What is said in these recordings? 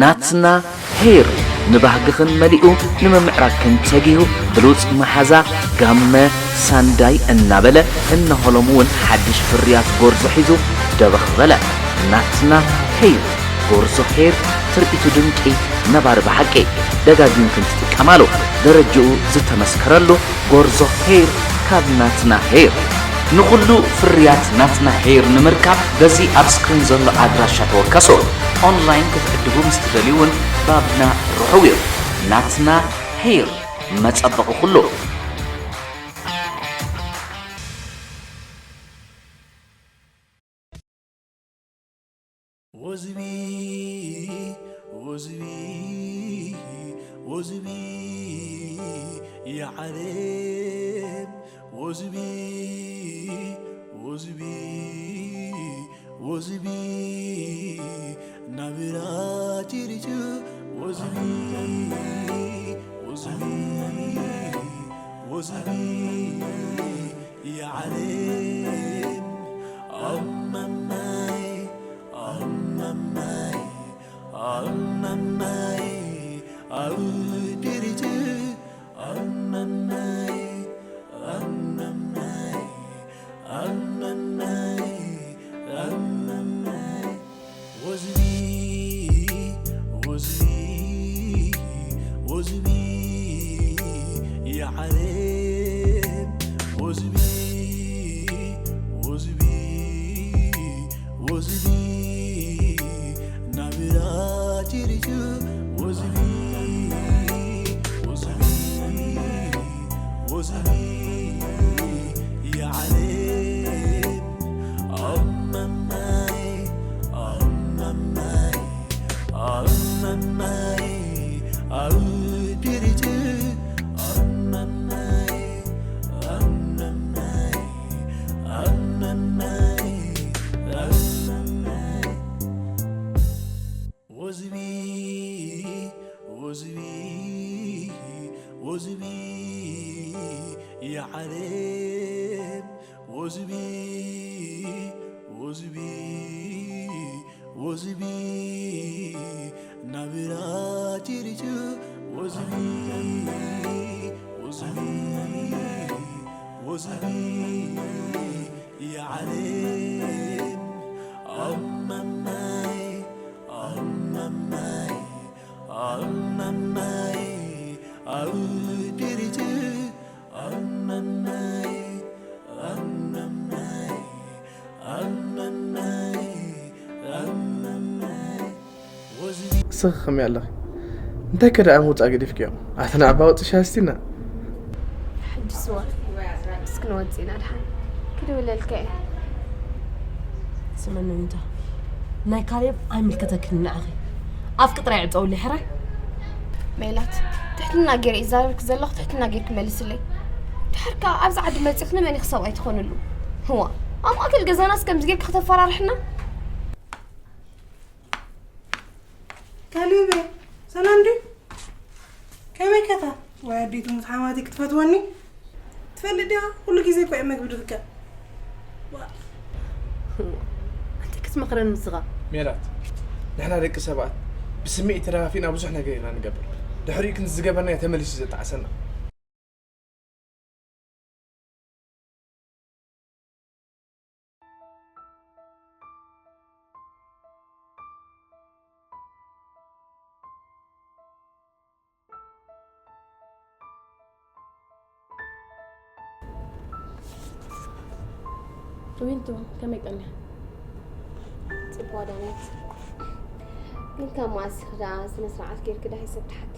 ናትና ሄር ንባህግኽን መሊኡ ንምምዕራግክን ተጊሁ ብሉጽ መሓዛ ጋመ ሳንዳይ እናበለ እነሆ ሎም እውን ሓድሽ ፍርያት ጎርዞ ሒዙ ደበኽ በለ። ናትና ሄር ጎርዞ ሄር ትርኢቱ ድንቂ ነባሪ ብሓቂ ደጋጊምክን ትጥቀማሉ ደረጅኡ ዝተመስከረሉ ጎርዞ ሄር ካብ ናትና ሄር። ንኹሉ ፍርያት ናትና ሄር ንምርካብ በዚ ኣብ ስክሪን ዘሎ ኣድራሻ ተወከሱ። ኦንላይን ክትዕድጉ ምስ ትደልዩ እውን ባብና ርሑው እዩ። ናትና ሄር መጸበቒ ኩሉ። ወዝቢ ወዝቢ ወዝቢ የዓለም ወዝቢ ወዝቢ ወዝቢ ናብራ ቲሪቱ ወዝቢ ወዝቢ ወዝቢ የዓለም ኣማማይ ኣማማይ ኣማማይ ኣውድሪቱ ኣማማይ ኣማማይ ኣማማይ ኣማማይ ወዝቢ ወዝቢ ወዝቢ የዓለም ወዝቢ ወዝቢ ወዝቢ ናብራ ቲሪቱ ወዝቢ ወዝቢ ወዝቢ የዓለም ኣማማይ ኣማማይ ኣማማይ ኣውድሪቱ ኣማማይ ኣማማይ ኣማማይ ኣማማይ ወዝቢ ወዝቢ ወዝቢ የዓለም ወዝቢ ወዝቢ ወዝቢ ናብራ ቲሪቱ ወዝቢ ወዝቢ ወዝቢ የዓለም ኣማማይ ኣማማይ ኣማማይ ኣውድሪቱ ኣማማይ ኣማማይ ኣማማይ ኣማማይ ወዝቢ ስኺ ከመይ ኣለኺ? እንታይ ከ ደኣ ምውጻእ ገዲፍክዮ? ኣቲ ንዓባ ውጽእ ሻሂ ስቲና። ሕጂ ስዋ እስኪ ንወጽእ ኢና ድሓን ክድውለልካ እየ። ስመኒ ዊንታ ናይ ካሌብ ኣይምልከተክን ንዓኺ ኣፍቂ ጥራይ ዕጸውሊ ሕራይ ሜላት ትሕትና ገይረ ይዛረብክ ዘለኹ ትሕትና ገይርክ መልስለይ። ድሕር ከኣ ኣብዚ ዓዲ መጺእኽ ንመን ኢኺ ሰብኣይ ትኾንሉ? ህዋ ኣብ ማእከል ገዛናስ ከምዚ ገይርክ ክተፈራርሕና? ካሌበይ ሰላም ድዩ? ከመይ ከታ? ወይ ኣዴቱ ሙት ሓማተይ ክትፈትወኒ? ትፈልጥ ዲኻ? ኩሉ ግዜ እኮ እየ መግቢ ድኽከብ። ኣንተ ክትመኽረኒ ንስኻ ሜላት፣ ንሕና ደቂ ሰባት ብስምዒት ተደፋፊእና ብዙሕ ነገር ኢና ንገብር። ድሕሪኡ ግን ዝገበርናዮ ተመሊሱ እዩ ዘጣዕሰና። ዊንቱ ከመይ ቀኒኻ? ጽቡቕ ዳናይት፣ ግን ካብ መዓስ ኢኺ ደኣ ስነ ስርዓት ጌርኪ ደሃይ ሰብ ትሓቲ?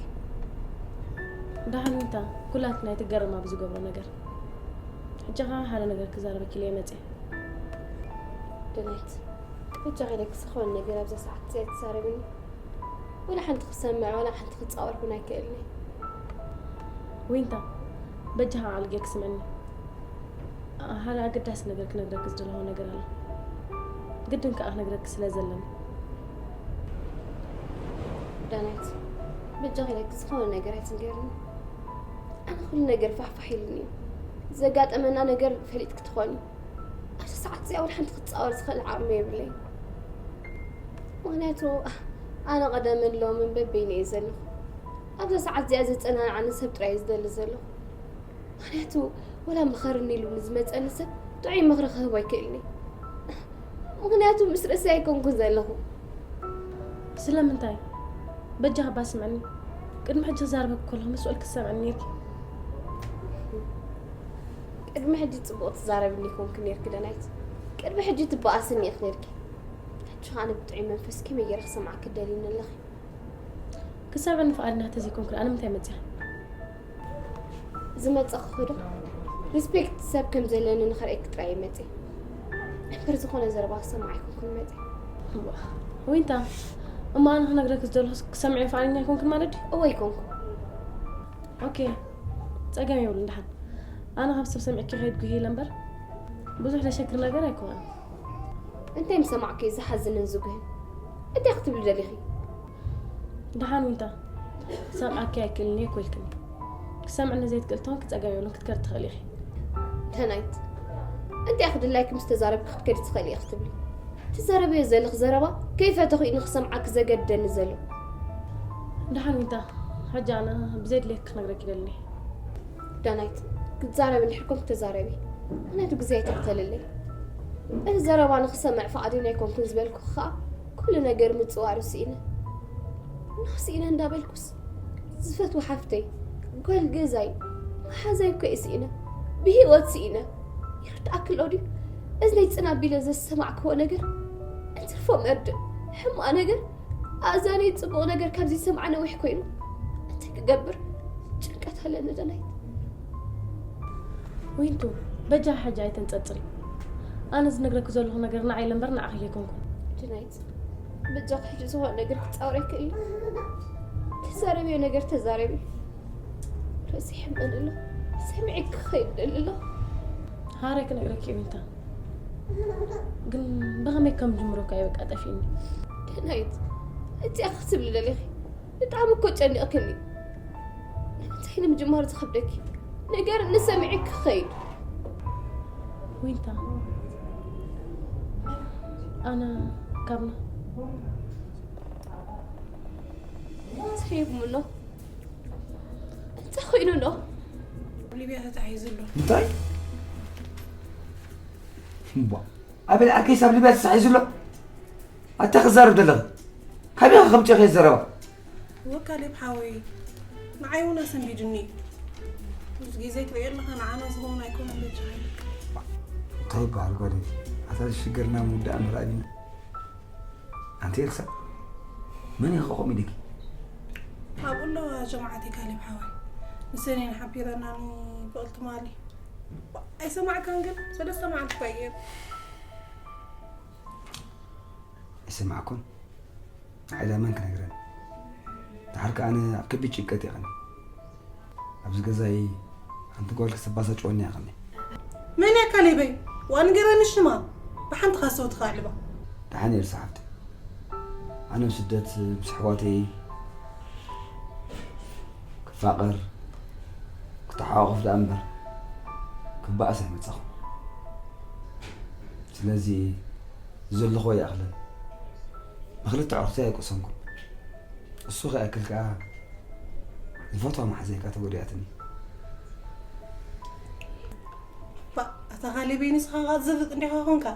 ደሓን ዊንታ፣ ኩላትና ኣይትገረማ ብዝገብሮ ነገር። ሕጂ ኸኣ ሓደ ነገር ክዛረበኪ ኢለ እየ መጺአ። ዳናይት፣ በጃኺ ኢለኪ ዝኾነ ነገር ኣብዛ ሰዓት እዚኣ ኣይትዛረብኒ። ወላ ሓንቲ ክሰምዕ ወላ ሓንቲ ክጻወር ኩን ኣይክእልኒ። ዊንታ፣ በጃኻ ዓልጌ ክስምዕኒ። ሓደ ኣገዳሲ ነገር ክነግረኪ ዝደለኹ ነገር ኣሎ። ግድን ከኣ ክነግረኪ ስለ ዘለኒ። ዳናይት፣ በጃኺ ኢለኪ ዝኾነ ነገር ኣይትንገርኒ። ኣነ ኩሉ ነገር ፋሕፋሕ ኢሉኒ እዩ። ዘጋጠመና ነገር ፈሊጥኪ ትኾኒ። ኣብዚ ሰዓት እዚኣ ወላ ሓንቲ ክጻወር ዝኽእል ዓቕሚ የብለይን። ምኽንያቱ ኣነ ቀደምን ሎምን በበይነ እየ ዘለኹ። ኣብዛ ሰዓት እዚኣ ዘጸናንዓኒ ሰብ ጥራይ እየ ዝደሊ ዘለኹ። ምኽንያቱ፣ ወላ ምኸርኒ ኢሉ ንዝመጸኒ ሰብ ጥዑይ ምኽሪ ክህቦ ኣይክእልን እየ። ምኽንያቱ፣ ምስ ርእሰይ ኣይኮንኩን ዘለኹ። ስለምንታይ? በጃኻ እባ ስምዐኒ። ቅድሚ ሕጂ ክዛረበኪ ከለኹ መስዋእል ክትሰምዐኒ ነይርኪ። ቅድሚ ሕጂ ጽቡቕ ትዛረብኒ ኮንኪ ነይርኪ ደናይት። ቅድሚ ሕጂ ትበኣስኒ ኢኺ ነይርኪ። ሕጂ ኸኣ ብጥዑይ መንፈስ ከመይ ገይረ ክሰምዓኪ ትደልይኒ ኣለኺ? ክሰምዐኒ ፍቓደኛ ተዘይኮንክን ኣነ ምንታይ መጺኣ? ዝመጸኹ ዶ? ሪስፔክት ሰብ ከም ዘለኒ ንኸርእየኪ ጥራይ እየ መጺአ። እምበር ዝኾነ ዘረባ ክሰምዕ ኣይኮንኩን መጺአ። ዊንታ፣ እሞ ኣነ ክነግረኪ ዝደለኹስ ክሰምዕ ፍቓደኛ ኣይኮንክን ማለት ድዩ? እወ ኣይኮንኩን። ኦኬ፣ ጸገም የብሉን። ደሓን ኣነ ካብ ሰብ ሰሚዕኪ ከይድ ጉሂ ኢለ እምበር ብዙሕ ዘሸግር ነገር ኣይኮነን። እንታይ ምሰማዕኩ እዩ ዝሓዝንን ዝጉህን? እንታይ ክትብሊ ደሊኺ? ደሓን ዊንታ፣ ክሰምዓኪ ኣይክእልን እየ እኮ ኢልክኒ። ክሰምዕኒ ዘይትክእል ተኾንኪ ጸገም የብሉን፣ ክትከዲ ትኽእሊ ኢኺ። ደናይት፣ እንታይ ክድላይኪ ምስ ተዛረብኪ ክትከዲ ትኽእሊ ኢኺ ትብሊ? ትዛረብዮ ዘለኺ ዘረባ ከይፈተኹ እዩ ንኽሰምዓኪ ዘገድደኒ ዘሎ። ደሓን ዊንታ፣ ሕጂ ኣነ ብዘድልየኪ ክነግረኪ ይደሊ። ዳናይት፣ ክትዛረቢ እንድሕር ኮንኪ ተዛረቢ። ምኽንያቱ ግዜ ኣይተቕተልለይ። እዚ ዘረባ ንኽሰምዕ ፍቓደኛ ኣይኮንኩን ዝበልኩ ኸኣ ኩሉ ነገር ምጽዋሩ ስኢነ። ኖህ ስኢነ እንዳበልኩስ ዝፈትዎ ሓፍተይ፣ ጓል ገዛይ፣ መሓዛይ እኮ እየ ስኢነ። ብህይወት ስኢነ። ይርድኣኪ ኣሎ ድዩ? እዚ ናይ ጽን ኣቢለ ዘሰማዕክዎ ነገር እንትርፎ መርድእ፣ ሕማቕ ነገር፣ ኣእዛነይ ጽቡቕ ነገር ካብ ዘይሰምዓ ነዊሕ ኮይኑ። እንታይ ክገብር? ጭንቀት ኣለኒ ደናይት። ዊንቱ፣ በጃ ሕጂ ኣይተንጸጽሪ። ኣነ ዝነግረኪ ዘለኹ ነገር ንዓይ ኢለ እምበር ንዓኺ ኣይኮንኩን። ደናይት፣ በጃኺ ሕጂ ዝኾነ ነገር ክትጻወሪ ኣይክእልን። ትዛረብዮ ነገር ተዛረቢ። ርእሲ ይሕመኒ ኣሎ። ሰሚዐ ክኸይድ ደሊ ኣሎ። ሃረ ክነግረኪ እየ ዊንታ። ግን ብኸመይ ከም ጅምሮ እኳ እዩ በቃ ጠፊእኒ። ደናይት፣ እንታይ ክትብሊ ደሊኺ? ብጣዕሚ እኮ ጨኒቕክኒ። ንምንታይ ንምጅማር ዝኸብደኪ? ንገርኒ ሰሚዐ ክኸይድ። ዊንታ፣ ኣነ ካብና እንታይ ይብሉ ኣሎ? እንታይ ኮይኑ ኣሎ? ሊብያ ተታሒዙ ኣሎ። እንታይ? እምቧ፣ ኣቤል ዓርከይስ ኣብ ሊብያ ተታሒዙ ኣሎ? ኣታ ክዛረብ ዘለኺ? ካበይ ኢኻ ከምጽእኺ ዘረባ? እወ ካሌብ ሓወይ፣ ንዓይ እውን ኣሰንቢዱኒ እዩ። ምስ ግዜ ትሪኦ ኣለኻ፣ ንዓና ዝኸውን ኣይኮነን በጃኻ። እንታይ ይበሃል ጓለይ? ኣታ ሽግርና ምውዳእ ምርኣይ እዩ። ኣንቲ ኤልሳ፣ መን ኢኺ ከምኡ ኢልኪ? ኣብኡ ኣለዋ ጀማዓተይ ካሌብ ሓወይ። ንሰን እየን ሓቢረናኒ ብቕልቲ ማሊ። ኣይሰማዕካን ግን ሰለስተ መዓልቲ እኳ እዩ ገይሩ። ኣይሰማዕኩን። ንዓይ ላ መን ክነግረኒ? ድሓር ከኣ ኣነ ኣብ ከቢድ ጭንቀት እየ ቀንየ። ኣብዚ ገዛይ ሓንቲ ጓል ክተባሳጭወኒ እያ ቀንየ። መን እያ ካሌበይ? ዋእ ንገረኒ ሽማ። ብሓንቲ ካሰው ትኻልባ። ደሓን እየ ኤልሳ ሓፍተይ። ኣነ ኣብ ስደት ምስ ኣሕዋተይ ክፋቐር፣ ክተሓቋቖፍ ደኣ እምበር ክበኣስ ኣይመጻኹን። ስለዚ ዘለኹዎ ይኣኽለኒ። ብኽልተ ኣዕሩኽተይ ኣይቀሰንኩን። እሱ ክኣክል ከኣ ዝፈትዋ መሓዘይ ከኣ ተጎዲኣትኒ። ባ፣ ኣታ ካሌበይ ንስኻ ከኣ ዝፍጥ እንዲኻ ኾንካ።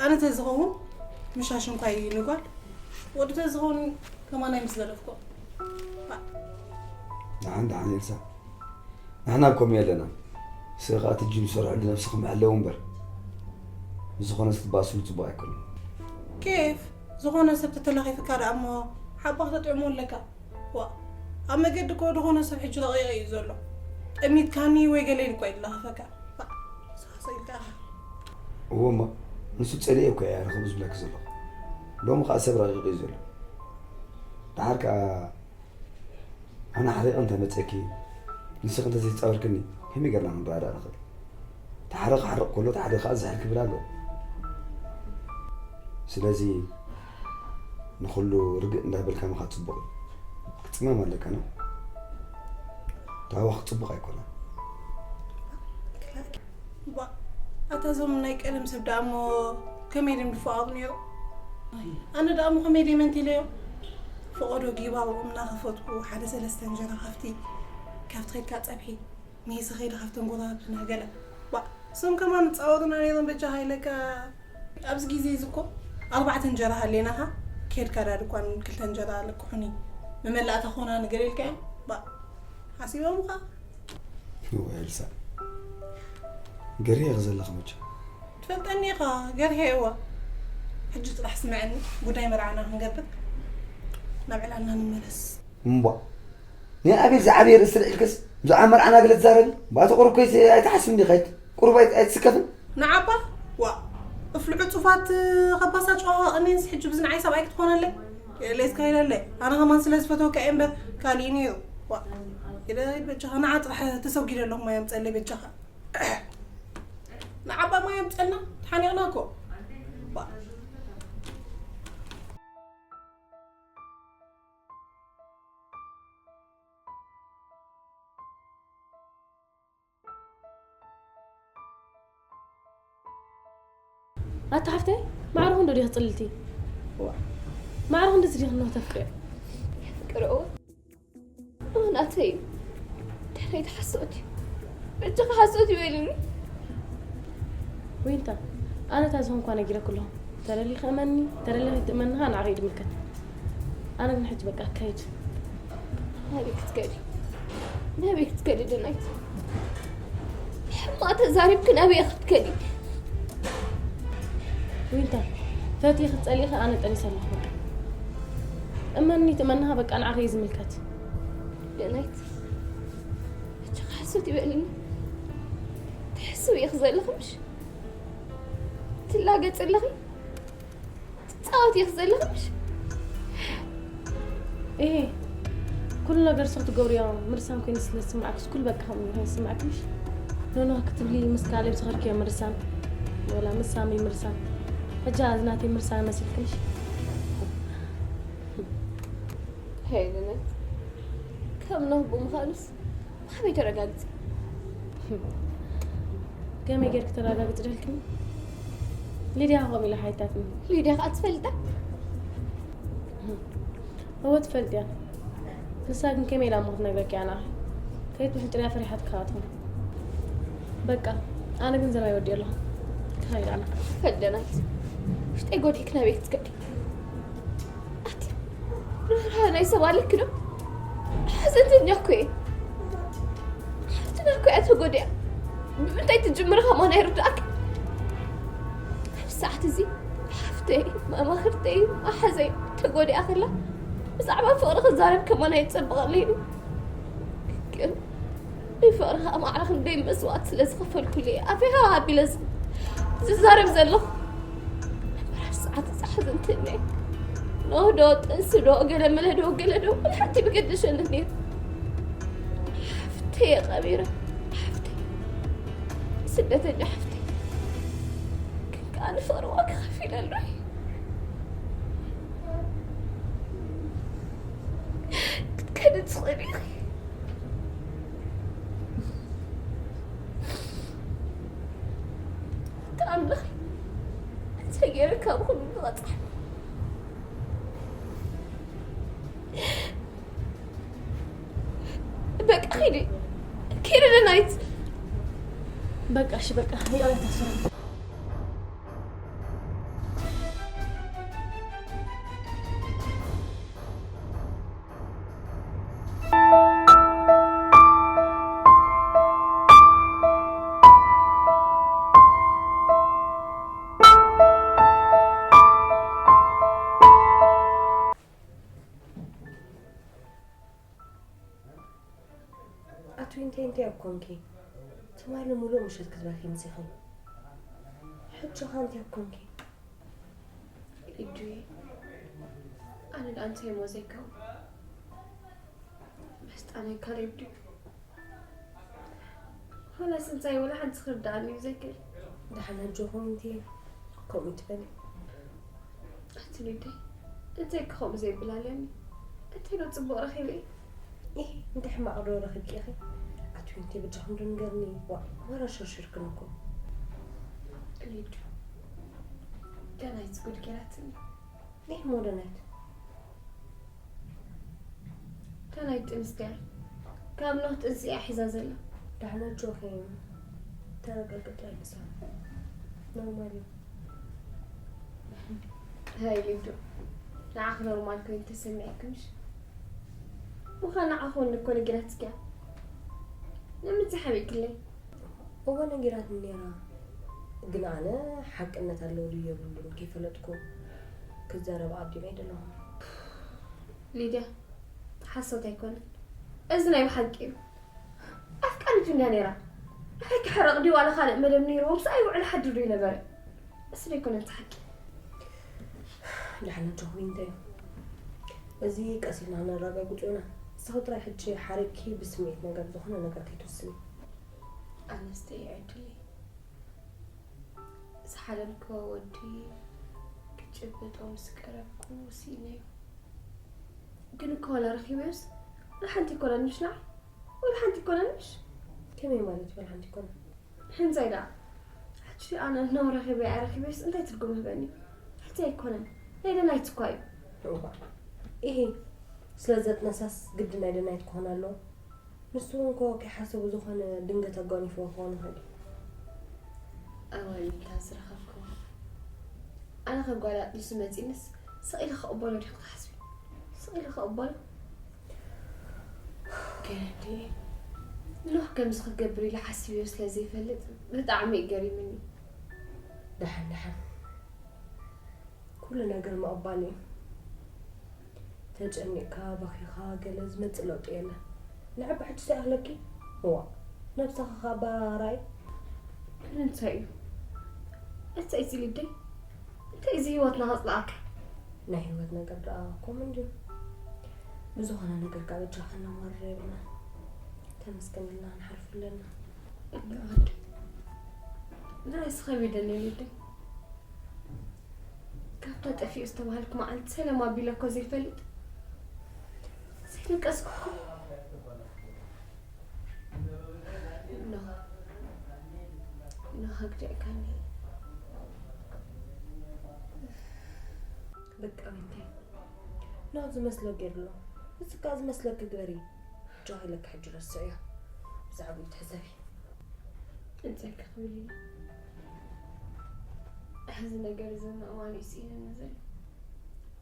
ኣነ ተዝኸውን ምሻሽ እንኳ እዩ ንጓል፣ ወዲ ተዝኸውን ከማናይ ምስ ገደፍኮ። ባ። ደሓን፣ ደሓን ኤልሳ። ንሕና ኣብ ከምኡ የለና። ስኻ ትጂ ዝሰርሐሉ ነብስኹም ሕለዉ እምበር። ብዝኾነ ክትበኣስሉ ጽቡቕ ኣይኮነን። ኬፍ፣ ዝኾነ ሰብ ተተለኺፉካ ደኣ እሞ ሓባ ክተጥዕሞ ኣለካ። ዋ፣ ኣብ መገዲ እኮ ዝኾነ ሰብ ሕጂ ረቒቐ እዩ ዘሎ። ጠሚትካኒ ወይ ገለ ኢሉ እኮ እዩ ዝለኸፈካ። ባ፣ ንስኻ ሰ ኢልካ ኢኻ። እወ እሞ፣ ንሱ ጸሊኤ እኮ እየ ኣነ ከምኡ ዝብለኪ ዘለኹ። ሎሚ ከኣ ሰብ ረቒቑ እዩ ዘሎ። ደሓር ከኣ ኣነ ሓሪቐ እንተ መጸኪ፣ ንስኺ እንተ ዘይተጻወርክኒ፣ ከመይ ጌርና ክንረዳዳእ ንኽእል? እቲ ሓደ ክሓርቕ ከሎ፣ እቲ ሓደ ከኣ ዝሕል ክብል ኣለዎ። ስለዚ፣ ንኹሉ ርግእ እንዳበልካ ምኻድ ጽቡቕ እዩ። ክትጽመም ኣለካ፣ ነው? ታዋኽ ጽቡቕ ኣይኮነን። ባ፣ ኣታ እዞም ናይ ቀደም ሰብ ደኣ እሞ ከመይ ድም ድፋቐሩ ነይሩ? ኣነ ደኣ ምኾመይ ደመንት ኢለዮ። ፈቐዶ ጊባኦም እናኸፈትኩ ሓደ ሰለስተ እንጀራ ካብቲ ካብቲ ኸይድካ ጸብሒ ሜስ ኸይደ ካብተን ጎረባብትና ገለ ዋ እሶም ከማን ጻወሩና ነይሮም። በጃኻ ኢለካ ኣብዚ ግዜ እዚ እኮ ኣርባዕተ እንጀራ ሃሌናኻ ኬድካ ዳ ድኳን ክልተ እንጀራ ለቅሑኒ መመላእታ ኾና ነገር ኢልካ እዮም ባ ሓሲቦምኻ። ይወ ኤልሳ ገርየ ዘለኽ መቸ ትፈልጠኒ ኢኻ ገርሄ እዋ። ሕጂ ጥራሕ ስምዐኒ ጉዳይ መርዓና ክንገብር ናብ ዕላልና ንመለስ። እምቧ ናይ ኣቤል ዝዓበየ ርእሲ ልዕልክስ ብዛዕባ መርዓና ገለ ትዛረቢ ባቲ ቁሩብ ኮይስ ኣይትሓስብ እንዲ ኸይት ቁሩብ ኣይት- ኣይትስከፍን ንዓባ ዋ እፍልዑ ፁፋት ከባሳ ጨዋ ቀኔንስ ሕጂ ብዝንዓይ ሰብኣይ ክትኮነለይ ሌስካ ኢለለይ ኣነ ከማን ስለ ዝፈተወካ እየ እምበር ካሊእ ነይሩ ዋ ኢለ በጃኻ ንዓ ጥራሕ ተሰጒደ ኣለኹ ማይ ኣምፀለይ በጃኻ ንዓባ ማይ ኣምፀልና ተሓኒቕና እኮ ዋ ኣታ ሓፍተይ ማዕረ ክንዶ ዲኺ ጽልልቲ? ማዕረ ክንዶ ዝዲኺ እንሆ ተፍቅርዮ? ፍቅሪ እወ እወ ናተይ እዩ። ደሕረይቲ ሓሶት እዩ። በጃኻ ሓሶት ይበልኒ። ዊንታ ኣነ እታ ዝኾንኳ ነጊረኩ ኣለኹ። ተደሊኺ እመኒ፣ ተደሊኺ ትእመኒ ኸኣ ንዓኺ እዩ ዝምልከት። ኣነ ግን ሕጂ በቃ ክኸይድ። ናበይ ክትከዲ? ናበይ ክትከዲ ደናይት? ሕማቕ ተዛሪብኪ ናበይ ክትከዲ? ዊንታ ፈትይኺ ጸሊእኺ ኣነ ጠኒሰ ኣለኹ በቃ። እመኒ ትእመኒ ኸኣ በቃ ንዓኺ እዩ ዝምልከት። ደናይት ሕጂ ሓሶት ይበልኒ። ትሕስዊ ኢኺ ዘለኺ ምሽ? ትላገጺ ኣለኺ? ትጻወቲ ኢኺ ዘለኺ ምሽ? እሄ ኩሉ ነገር ንስኺ ትገብርዮ ምርሳን ኮይኑ ስለ ዝስምዓክስ ኩሉ በቃ ከምኡ ኮይኑ ዝስምዓኪ ምሽ? ኖኖ ክትብሊ ምስ ካሌብ ዝኸድክዮ ምርሳን ወላ ምስ ሳሚ ምርሳን ሕጂ እዚ ናተይ ምርሳን መሲልኪ ምሽ? ሄይ ደናይት ከም ኖህ ብምዃኑስ ብኸመይ ተረጋግጺ? ከመይ ጌርኪ ተረጋግጺ ደልክኒ? ሊድያ ከምኡ ኢላ ሓይታትኒ። ሊድያ ከዓ ትፈልጣ? እወ ትፈልጥ እያ። ንሳ ግን ከመይ ኢላ እሞ ክትነግረኪ እያ ንዓኺ? ከይትምሕጭርያ ፈሪሓትኪ ከዓ ትኾን። በቃ ኣነ ግን ዘባይ ወዲኦ ኣለኹ። ክኸይድ ኣነ። ፈደናይት ውሽጠይ ጎዲእክ ናበይ ክትከዲ? ኣቲ ርህራህ ናይ ሰብ ኣለኪ ዶ? ሓዘንተኛ እኮ እየ። ሓፍትና እኮ እያ ተጎዲኣ። ብምንታይ ትጅምር ከማን ኣይርድኣክ። ኣብ ሰዓት እዚ ሓፍተይ፣ መማኽርተይ፣ መሓዘይ ተጎዲኣ ከላ ብዛዕባ ፍቕሪ ክዛረብ ከማን ኣይጸብቐለይን እዩ። ግን ንፍቕሪ ከኣ ማዕረ ክንደይ መስዋእቲ ስለ ዝኸፈልኩሉ እየ ኣፌ ሃሃ ኣቢለ ዝ- ዝዛረብ ዘለኹ። እምበር ኣብ ሰዓት እዛ ሓዘንተኛ እየ። ኖህ ዶ ጥንሲ ዶ ገለ መለ ዶ ገለ ዶ ወላ ሓንቲ ብገደሸኒ ነይሩ። ሓፍተይ እየ ቀቢረ። ሓፍተይ ስደተኛ ሓፍተይ ግን ከኣ ንፍቕሪ ዋጋ ከፊለ ኣለኹ። ክትከዲ ትኽእሊ ኢኺ። ኣምላኽ እንታይ ገይረ ካብ ኩሉ ንቐጻዕ በቃ ኪዲ ኪዲ ደናይት በቃ እሺ በቃ ይቕሬታ ስራ ኣቱይ እንታይ እንታይ ኣኮንኪ? ትማሊ ሙሉእ ምሸት ክትበኪ ምጺኺ። ሕጂ ኸ እንታይ ኣኮንኪ? ኢዱይ ኣነ ደኣ እንታይ እሞ ዘይከውን መስጣ ናይ ካሌብ ድዩ? ዋላስ እንታይ ወላ ሓንቲ ክርድኣኒ እዩ ዘይክእል። ደሓን ኣጆኹም እንቴ ከምኡ ትበሊ። ኣቲ ሊደይ እንታይ ክኸም ዘይብላለኒ እንታይ ዶ ጽቡቕ ረኺበ ኢሂ እንታይ ሕማቕ ዶ ረኺብኪ ኢኺ ኣቲ ዊንቲ በጃኹም ዶ ንገርኒ ዋእ ማራ ሸርሽርክን እኮ ሊዱ ደናይት ጉድ ጌራትኒ ዲሕ ሞደናይት። ከናይ ጥንስ ገር ካብ ኖህ ጥንስ እያ ሒዛ ዘላ። ዳሕና ጆኺ ተረጋግጥ ኣይንሳ። ኖርማል እዩ። ሃይ ሊዱ፣ ንዓኺ ኖርማል ኮይኑ ተሰሚዕክምሽ? ምዃን ንዓኹ እውን እኮ ነጊራትኪ እያ። ንምንታይ ሓቢእክለይ? እወ ነጊራትኒ ነይራ፣ ግን ኣነ ሓቅነት ኣለዎ ድዩ የብሉን ከይፈለጥኩ ክዛረብ ኣቢለ ኣይደለኹን። ሊድያ፣ ሓሶት ኣይኮነን፣ እዚ ናይ ብሓቂ እዩ። ኣፍቃሪቱ እንድያ ነይራ። ንዓይ ክሕረቕ ድዩ ዋላ ካልእ መደብ ነይርዎ? ምስኣ ይውዕል ሓድር ዶ ይነበረ? እሱ ዶ ኣይኮነን እቲ ሓቂ? ደሓን ኣጆኺ እንታይ እዩ? እዚ ቀስ ኢልና ነረጋግጾ ኢና። ንስኺ ጥራይ ሕጂ ሓሪቕኪ ብስምዒት ነገር ዝኾነ ነገር ከይትወስኒ። ኣነስተይ ዕድለይ። ዝሓለምክዎ ወዲ ክጭብጦ ምስ ቀረብኩ ስኢነዮ። ግን እኮ ዋላ ረኺበዮስ፣ ዋላ ሓንቲ ኣይኮነን ምሽ ንዓይ? ዋላ ሓንቲ ኣይኮነን ምሽ? ከመይ ማለት እዩ ዋላ ሓንቲ ኣይኮነን? ሕንጻይ ደኣ። ሕጂ ኣነ ኖ ረኺበ ኣይረኺበስ እንታይ ትርጉም ይህበኒ? ሕንጻይ ኣይኮነን። ናይ ደናይት እኳ እዩ። እዋ። ኢሂ፣ ስለ ዘጥነሳስ ግዲ ናይ ደናይት ክኾን ኣለዎ? ንሱ እውን እኮ ከይሓሰቡ ዝኾነ ድንገት ኣጓኒፍዎ ክኾን ይኽእል እዩ። ኣዋይ፣ ምንታ ዝረኸብክዎ። ኣነ ከም ጓል ኣጥኒሱ መጺእንስ ስቕ ኢለ ክቕበሎ ዲኹ ትሓስቢ? ስቕ ኢለ ክቕበሎ? ገረዲ፣ ኖህ ከምዚ ክገብር ኢለ ሓሲበዮ ስለ ዘይፈልጥ ብጣዕሚ እዩ ገሪሙኒ። ደሓን፣ ደሓን። ኩሉ ነገር ምቕባል እዩ። ተጨኒቕካ፣ በኺኻ፣ ገለ ዝመጽእ ለውጢ የለን። ንዕባ ሕጂ እንታይ ኣኽለኪ? እዋ፣ ነብስኻ ኸኣ ኣበራርኣይ። እንታይ እዩ? እንታይ እዚ ሊደይ? እንታይ እዚ ህይወትና ከጽልኣካ? ናይ ህይወት ነገር ደኣ ከምኡ እንድዩ። ብዝኾነ ነገር ከኣ በጃኻ ከነማርር የብልናን። ተመስገን ኢልና ንሓልፎ ኣለና። እወ፣ ንዓይስ ከቢደኒ ሊደይ። ካብታ ጠፊኡ ዝተባሃልኩ መዓልቲ ሰላም ኣቢለ እኮ ዘይፈልጥ፣ ዘይደቀስኩ እኮ። ኖህ፣ ኖህ ኣግዲዕካኒ። በቃ ዊንታይ፣ ኖህ ዝመስሎ ገይሩ ኣሎ። ንስኻ ዝመስለኪ ግበሪ። ጆ ኢለኪ ሕጂ ረስዕዮ። ብዛዕባኡ ትሕሰቢ። እንታይ ክኽብል እዩ? እዚ ነገር እዚ ምእማን እዩ ስኢኑኒ ዘሎ።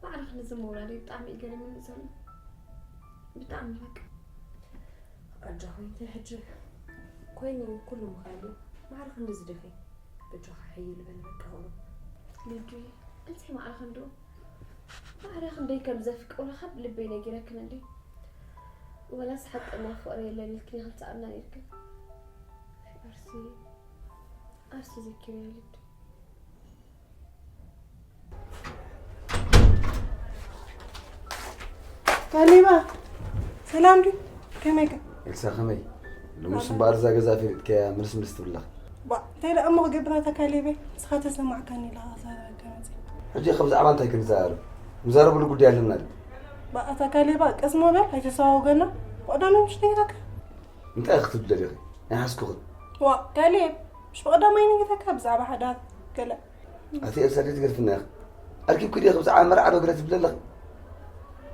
ማዕረ ክንድዚ ምውራደይ ብጣዕሚ እዩ ገሪሙኒ ዘሎ። ብጣዕሚ በቃ። ኣጆኺ እንታይ ሕጂ ኮይኑ ኩሉ ምኽኣል እዩ። ማዕረ ክንድዚ ዲኺ? በጃኻ ሕይል በል በቃ ቁሩብ። ልዱይ፣ እንታይ ማዕረ ክንድኡ? ማዕረ ክንደይ ከም ዘፍቅረካ ብልበይ ነጊረክን እንዴ? ወላስ ሓቀኛ ፍቕሪ የለን ኢልክን ኢኽን ትኣምና ነይርክን? ኣይ ኣርሲ፣ ኣርሲ ዘኪረያ ልዱይ። ካሌባ፣ ሰላም ድዩ? ከመይከ? ኤልሳ ከመይ? ልሙስ እምበኣር እዛ ገዛ ፈሊጥካያ ምልስ ምልስ ትብላ። ባ፣ እንታይ ደኣ እሞ ክገብር ኣታ ካሌበይ? ንስኻ ተሰማዕካኒ ኢለ ክዛረበካ መጺአ። ሕጂ ካብ ብዛዕባ እንታይ ክንዛረብ? ንዛረበሉ ጉዳይ ኣለና ድዩ? ባ፣ ኣታ ካሌባ፣ ቀስ እሞ በል፣ ኣይተሰዋውገና። ብቐዳማይ ምሽ ነጊረካ። እንታይ ክትብሊ ደሊኺ? ኣይሓዝኩኽን። ዋ፣ ካሌብ፣ ምሽ ብቐዳማይ ነጊረካ ብዛዕባ ሓዳር ገለ። ኣቲ ኤልሳ፣ ደይ ትገድፍና ኢኺ። ኣርኪብኪ ዲኺ ብዛዕባ መርዓ ዶ ገለ ትብሊ ኣለኺ?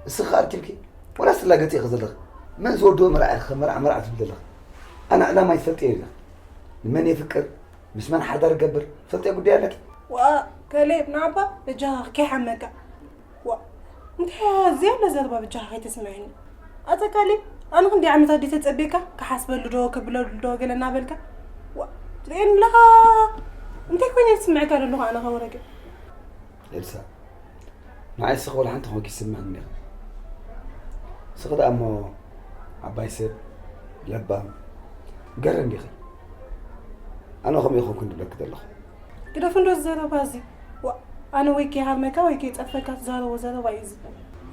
እስኺ ኣርኪብኪ? ወላስ ትላገጺ ኢኺ ዘለኺ? መን ዝወደቦ መርዓ ኢኺ መርዓ መርዓ ትብሊ ዘለኺ? ኣነ ዕላማይ ትፈልጥዮ ኢኺ። ንመን የፍቅር፣ ምስ መን ሓዳር ይገብር፣ ትፈልጥዮ ጉዳይ ኣለኪ? ዋ፣ ከሌብ፣ ንዓባ በጃኻ ከይሓመካ። ዋ፣ እንታይ እያ ዘየለ ዘረባ በጃኻ ከይተስምዐኒ። ኣታ ካሌብ፣ ኣነ ክንደይ ዓመታት ድየ ተጸብየካ? ክሓስበሉ ዶ፣ ክብለሉ ዶ ገለ እናበልካ? ዋ፣ ትርእየኒ ኣለኻ? እንታይ ኮይነ ዝስምዐካ ዘለኹ ኣነ ከ ወረገ? ኤልሳ፣ ንዓይ እስኺ ወላ ሓንቲ ኮንኪ ይስምዐኒ ኢኺ። እስኺ ደኣ እሞ ዓባይ ሰብ፣ ለባም፣ ገረን ዲኺ? ኣነ ከምኡ ይኾንኩ እንድብለኪ ዘለኹ። ግደፍ እንዶ እዚ ዘረባ እዚ። ዋ፣ ኣነ ወይ ከይሃርመካ ወይ ከይጸርፈካ ትዛረቦ ዘረባ እዩ እዚ።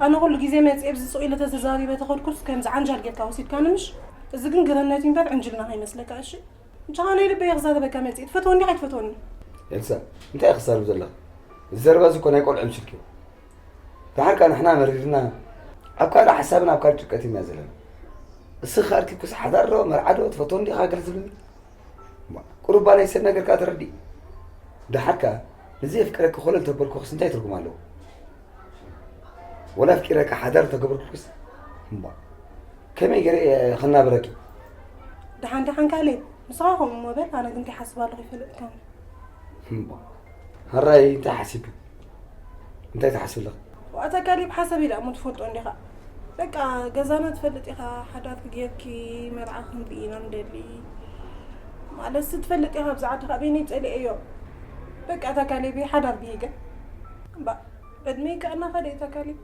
ኣነ ኩሉ ግዜ መጺኤ ብዚ ስቕ ኢለ ተተዛሪበ ተኸድኩስ ከምዚ ዓንጃል ጌርካ ወሲድካኒ ምሽ? እዚ ግን ግርህነት እዩ እምበር ዕንጅልና ከይመስለካ እሺ? እንጂ ኣነ ልበይ ክዛረበካ መጺኤ ትፈትወኒ ዲኻ ኣይትፈትወኒ? ኤልሳ፣ እንታይ ኢኺ ትዛረቢ ዘለኺ? እዚ ዘረባ እዚ እኮ ናይ ቆልዑ ምሽልኪ እዩ። ደሓር ከኣ ንሕና መሪርና ኣብ ካልእ ሓሳብን ኣብ ካልእ ጭንቀትን ኢና ዘለና። እስኺ ከኣ ኣርኪብክስ ሓዳር ዶ መርዓ ዶ ትፈትወኒ ዲኻ ገለ ትብልኒ? እሞ ቁሩብ ናይ ሰብ ነገር ከኣ ተረድኢ። ደሓር ከኣ ንዘየፍቅረኪ ኮለል ተበልኩኽስ እንታይ ትርጉም ኣለዎ? ወላ ኣፍቂረካ ሓዳር እንተገበርኩልክስ እምባ ከመይ ገይረ እየ ክናበረኪ? ደሓን ደሓን ካሌብ፣ ንስኻ ከምኡ እሞ በል፣ ኣነ ግን እንታይ ሓስብ ኣለኹ ይፈልጥካኒ። እምባ ሕራይ እንታይ ሓሲብኪ? እንታይ ትሓስቢ ኣለኺ? ዋታ ካሌብ ሓሳብ ኢላ እሞ ትፈልጦ እንዲኻ። በቃ ገዛና ትፈልጥ ኢኻ፣ ሓዳር ክጌርኪ መርዓ ክንርኢ ኢና ንደሊ። ማለትሲ ትፈልጥ ኢኻ፣ ኣብዚ ዓዲ ካብ በይነይ ጸሊኤዮ። በቃ እታ ካሌብ ሓዳር ብሂገ። እምባ ዕድመይ ከኣ እናኸደ እዩ እታ ካሌብ።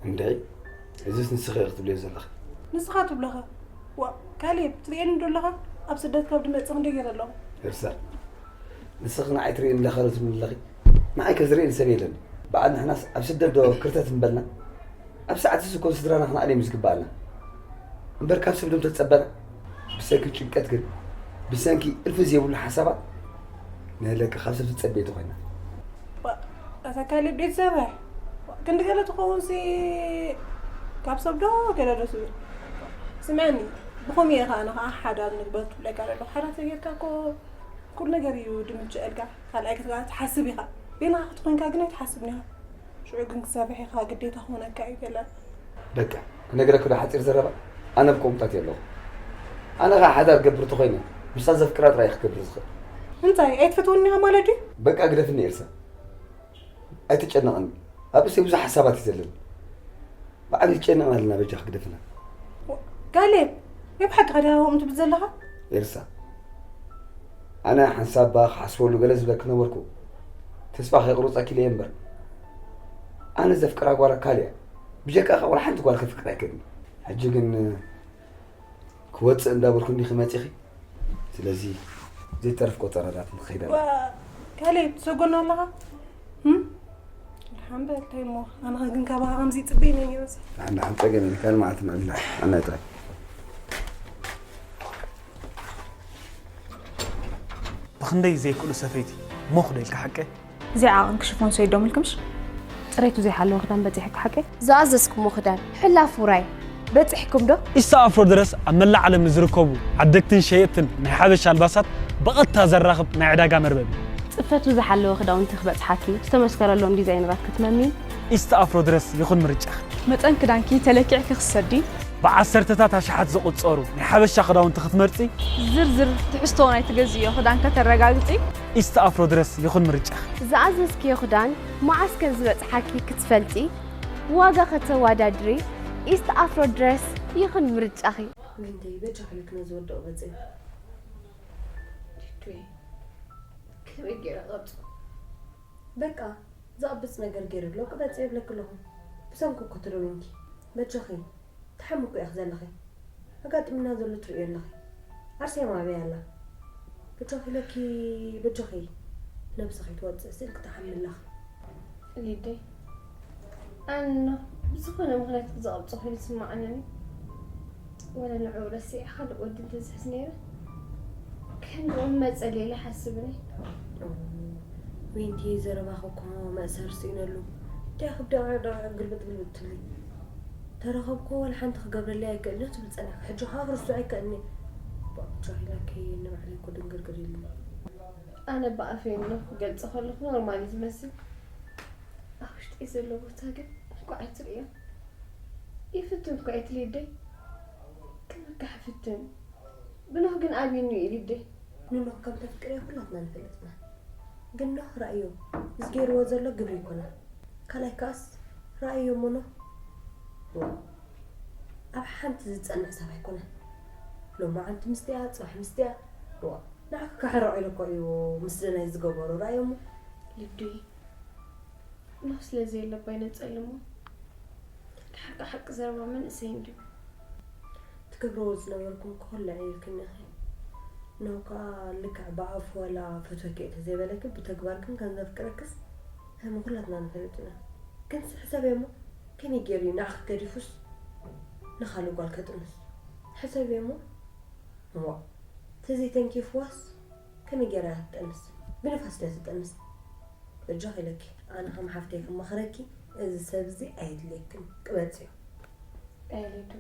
እንድዒ እዚስ ንስኺ ኢኺ ትብልዮ ዘለኺ። ንስኻ ትብለኻ። ዋ ካሌብ፣ ትርእየኒ ዶ ኣለኻ? ኣብ ስደት ካብ ድመጽእ ክንደይ ገይረ ኣለኹ። ኤርሳል፣ ንስኺ ንዓይ ትርእየኒ ኣለኻ ዶ ትብሊ ኣለኺ? ንዓይ ከ ዝርእየኒ ሰብ የለን። በዓል ንሕናስ ኣብ ስደት ዶ ክርተት ምበልና? ኣብ ሰዓትስ እኮ ስድራና ክንኣልዮም እዩ ዝግብኣና። እምበር ካብ ሰብ ዶ ተጸበና? ብሰንኪ ጭንቀት ግን፣ ብሰንኪ እልፊ ዘይብሉ ሓሳባት ንህለቂ ካብ ሰብ ትጸበይ ተኾይና። ባ- እታ ካሌብ ደይ ትሰርሕ። ክንዲ ገለ ትኸውን ሲ ካብ ሰብ ዶ ገለ ዶ ትብል? ስምዐኒ፣ ብኸምኡ እየ ኸዓ ኣነ ኸዓ ሓዳር ንግበር ትብለካ ዘለኹ። ሓዳር ተጌርካ እኮ ኩሉ ነገር እዩ ድምችአልካ። ካልኣይ ክትከዓ ትሓስብ ኢኻ። በይንኻ ክትኮንካ ግን ኣይትሓስብን ኢኻ። ሽዑ ግን ክትሰርሕ ኢኻ፣ ግዴታ ክኾነካ እዩ ገለ። በቃ ክነግረኪ ዶ ሓፂር ዘረባ? ኣነ ብቆምጣት ኣለኹ። ኣነ ኸዓ ሓዳር ገብር ተኾይነ ምስታ ዘፍቅራ ጥራይ ክገብር ዝኽእል። እንታይ ኣይትፈትወኒ ኢኻ ማለት ድዩ? በቃ ግደፍኒ ኤርሳ። ኣይትጨነቕኒ። ኣብ ርእሰይ ብዙሕ ሓሳባት እዩ ዘለኒ። ብዓብዪ ትጨነቕና ኣለና በጃ ክግደፍና። ካሌብ፣ ናይ ብሓቂ ኸዲኻ ከምኡ ትብል ዘለኻ? ኤርሳ፣ ኣነ ሓንሳብ ባ ክሓስበሉ ገለ ዝብለኪ ነበርኩ። ተስፋ ከይቁርፀኪ ኢለ እየ እምበር። ኣነ ዘፍቅራ ጓል ኣካል እያ። ብጀካ ወላ ሓንቲ ጓል ከፍቅር ኣይክእልን። ሕጂ ግን ክወፅእ እንዳበልኩ እንዲኺ መፂኺ። ስለዚ ዘይተረፍ ቆፀራታት ንኸይድ ኣለ። ዋ፣ ካሌብ ትሰጎና ኣለኻ? እም? ደሓን በል፣ እንታይ እሞ? ኣነ ግን ካባኻ ከምዚ ይፅበይ ነይረ። ንሓን ንሓን ፀገም የለን፣ ካልእ መዓልቲ ንዕብላ። ኣነ ጥራይ። ብኽንደይ ዘይክእሉ ሰፈይቲ ሞኽ ዶ ኢልካ ሓቀ? እዚኣ ዓቕን ክሽፎን ሰይዶም ኢልክምሽ? ፅሬቱ ዘይሓለወ ክዳን በፂሕኪ ሓቀይ? ዝኣዘዝኩሞ ክዳን ሕላፍ ውራይ በፂሕኩም ዶ? ኢስታ ኣፍሮ ድረስ ኣብ መላእ ዓለም ንዝርከቡ ዓደግትን ሸየጥትን ናይ ሓበሻ ኣልባሳት ብቐጥታ ዘራኽብ ናይ ዕዳጋ መርበብ እዩ። ፅፈቱ ዝሓለወ ክዳውንቲ ክበፅሓኪ ዝተመስከረሎም ዲዛይነራት ክትመሚ። ኢስታ ኣፍሮ ድረስ ይኹን ምርጫኺ። መጠን ክዳንኪ ተለኪዕኪ ክትሰዲ። ብዓሰርተታት ኣሽሓት ዝቑጸሩ ናይ ሓበሻ ክዳውንቲ ክትመርጺ። ዝርዝር ትሕዝቶ ናይ ትገዝእዮ ክዳን ከተረጋግጺ። ኢስታ ኣፍሮ ድረስ ይኹን ምርጫኺ። ዝኣዘዝክዮ ክዳን መዓስ ከም ዝበጽሓኪ ክትፈልጢ፣ ዋጋ ከተወዳድሪ፣ ኢስታ ኣፍሮ ድረስ ይኹን ምርጫኺ። ዊንተይ በጃ ክልክነ ዝወደቑ በጽእ ቲቱይ ከመይ ገይረ ቀብጾ በቃ ዝቐብጽ ነገር ገይረ ብሎ ቅበጽ የብለኪ ኣለኹ። ብሰንኩ እኮ ትደዊንኪ። በጃኺ ትሓሚ እኮ ኢኺ ዘለኺ። ኣጋጢምና ዘሎ ትርእዮ ኣለኺ። ኣርሴማ ኣበይ ኣላ? በጃኺ ኢለኪ በጃኺ ነብስኺ ትወጽእ ስእልኪ ትሓሚ ኣለኺ። ሊደይ ኣነ ብዝኾነ ምኽንያት ክዝቐብጾ ኮይኑ ዝስማዓኒ ወላ ንዕኡ ረሲዐ ካልእ ወዲ እንተዝሕዝ ነይረ ከም ድሮ ምመጸለይ ኢለ ይሓስብኒ። ዊንቲ ዘረባኺ እኮ መእሰር ስኢነሉ። እንታይ ክደቕዕ ደቕዕ ግልብጥ ግልብጥ ትብሊ? ተረኸብኩ ወላ ሓንቲ ክገብረለይ ኣይክእልን ትብል ጸኒሕኪ ሕጂ ኸኣ ክርስዑ ኣይክእልን እየ። ብቻ ኢለኪ ንባዕለይ እኮ ድንግርግር ኢሉኒ። ኣነ ብኣፈይ እንዶ ክገልጾ ከለኹ ኖርማል እዩ ዝመስል። ኣብ ውሽጠይ ዘሎ ቦታ ግን እንኳዕ ኣይትርእዮ። ይፍትን እኳ እየ ሊደይ። ክምካሕ ይፍትን። ብኖህ ግን ኣብዩኒ እዩ ሊደይ። ንኖህ ከም ተፍቅርዮ ኩላትና ንፈልጥ ኢና። ግን ኖህ ራእዮ እዚ ገይርዎ ዘሎ ግብሪ ኣይኮነን። ካልኣይ ከኣስ ራእዮ እሞ ኖህ ዋ ኣብ ሓንቲ ዝጸንዕ ሰብ ኣይኮነን። ሎማዓንቲ ምስቲኣ ጽባሕ ምስቲኣ ዋ ንዓኺ ከሕርቕ ኢሉ እኮ እዩ ምስለናይ ዝገበሮ ራእዮ እሞ። ሊዱይ ኖህ ስለ ዘየለባይ ነጸልሞ። ሓቂ ሓቂ ዘረባ መንእሰይ እንድዩ። ትገብርዎ ዝነበርኩም ኩሉ ዕይርክን ኢኺ። ኖህ ከኣ ልክዕ ብኣፉ ዋላ ፈትወኪ እየ ተዘይበለኪ ብተግባር ግን ከም ዘፍቅረክስ ከም ኩላትና ንፈልጥ ኢና። ግን ሕሰብዮ እሞ ከመይ ገይሩ እዩ ንዓኺ ገዲፉስ ንኻልእ ጓል ከጥንስ? ሕሰብዮ እሞ እሞ ተዘይተንኪፍዋስ ከመይ ገይራ እያ ትጠንስ? ብንፋስ ድያ ትጠንስ? በጃኺ ኢለኪ ኣነ ከም ሓፍተይ ክመኽረኪ እዚ ሰብ እዚ ኣየድልየክን ቅበጽዮ። ኣይ ሊዱ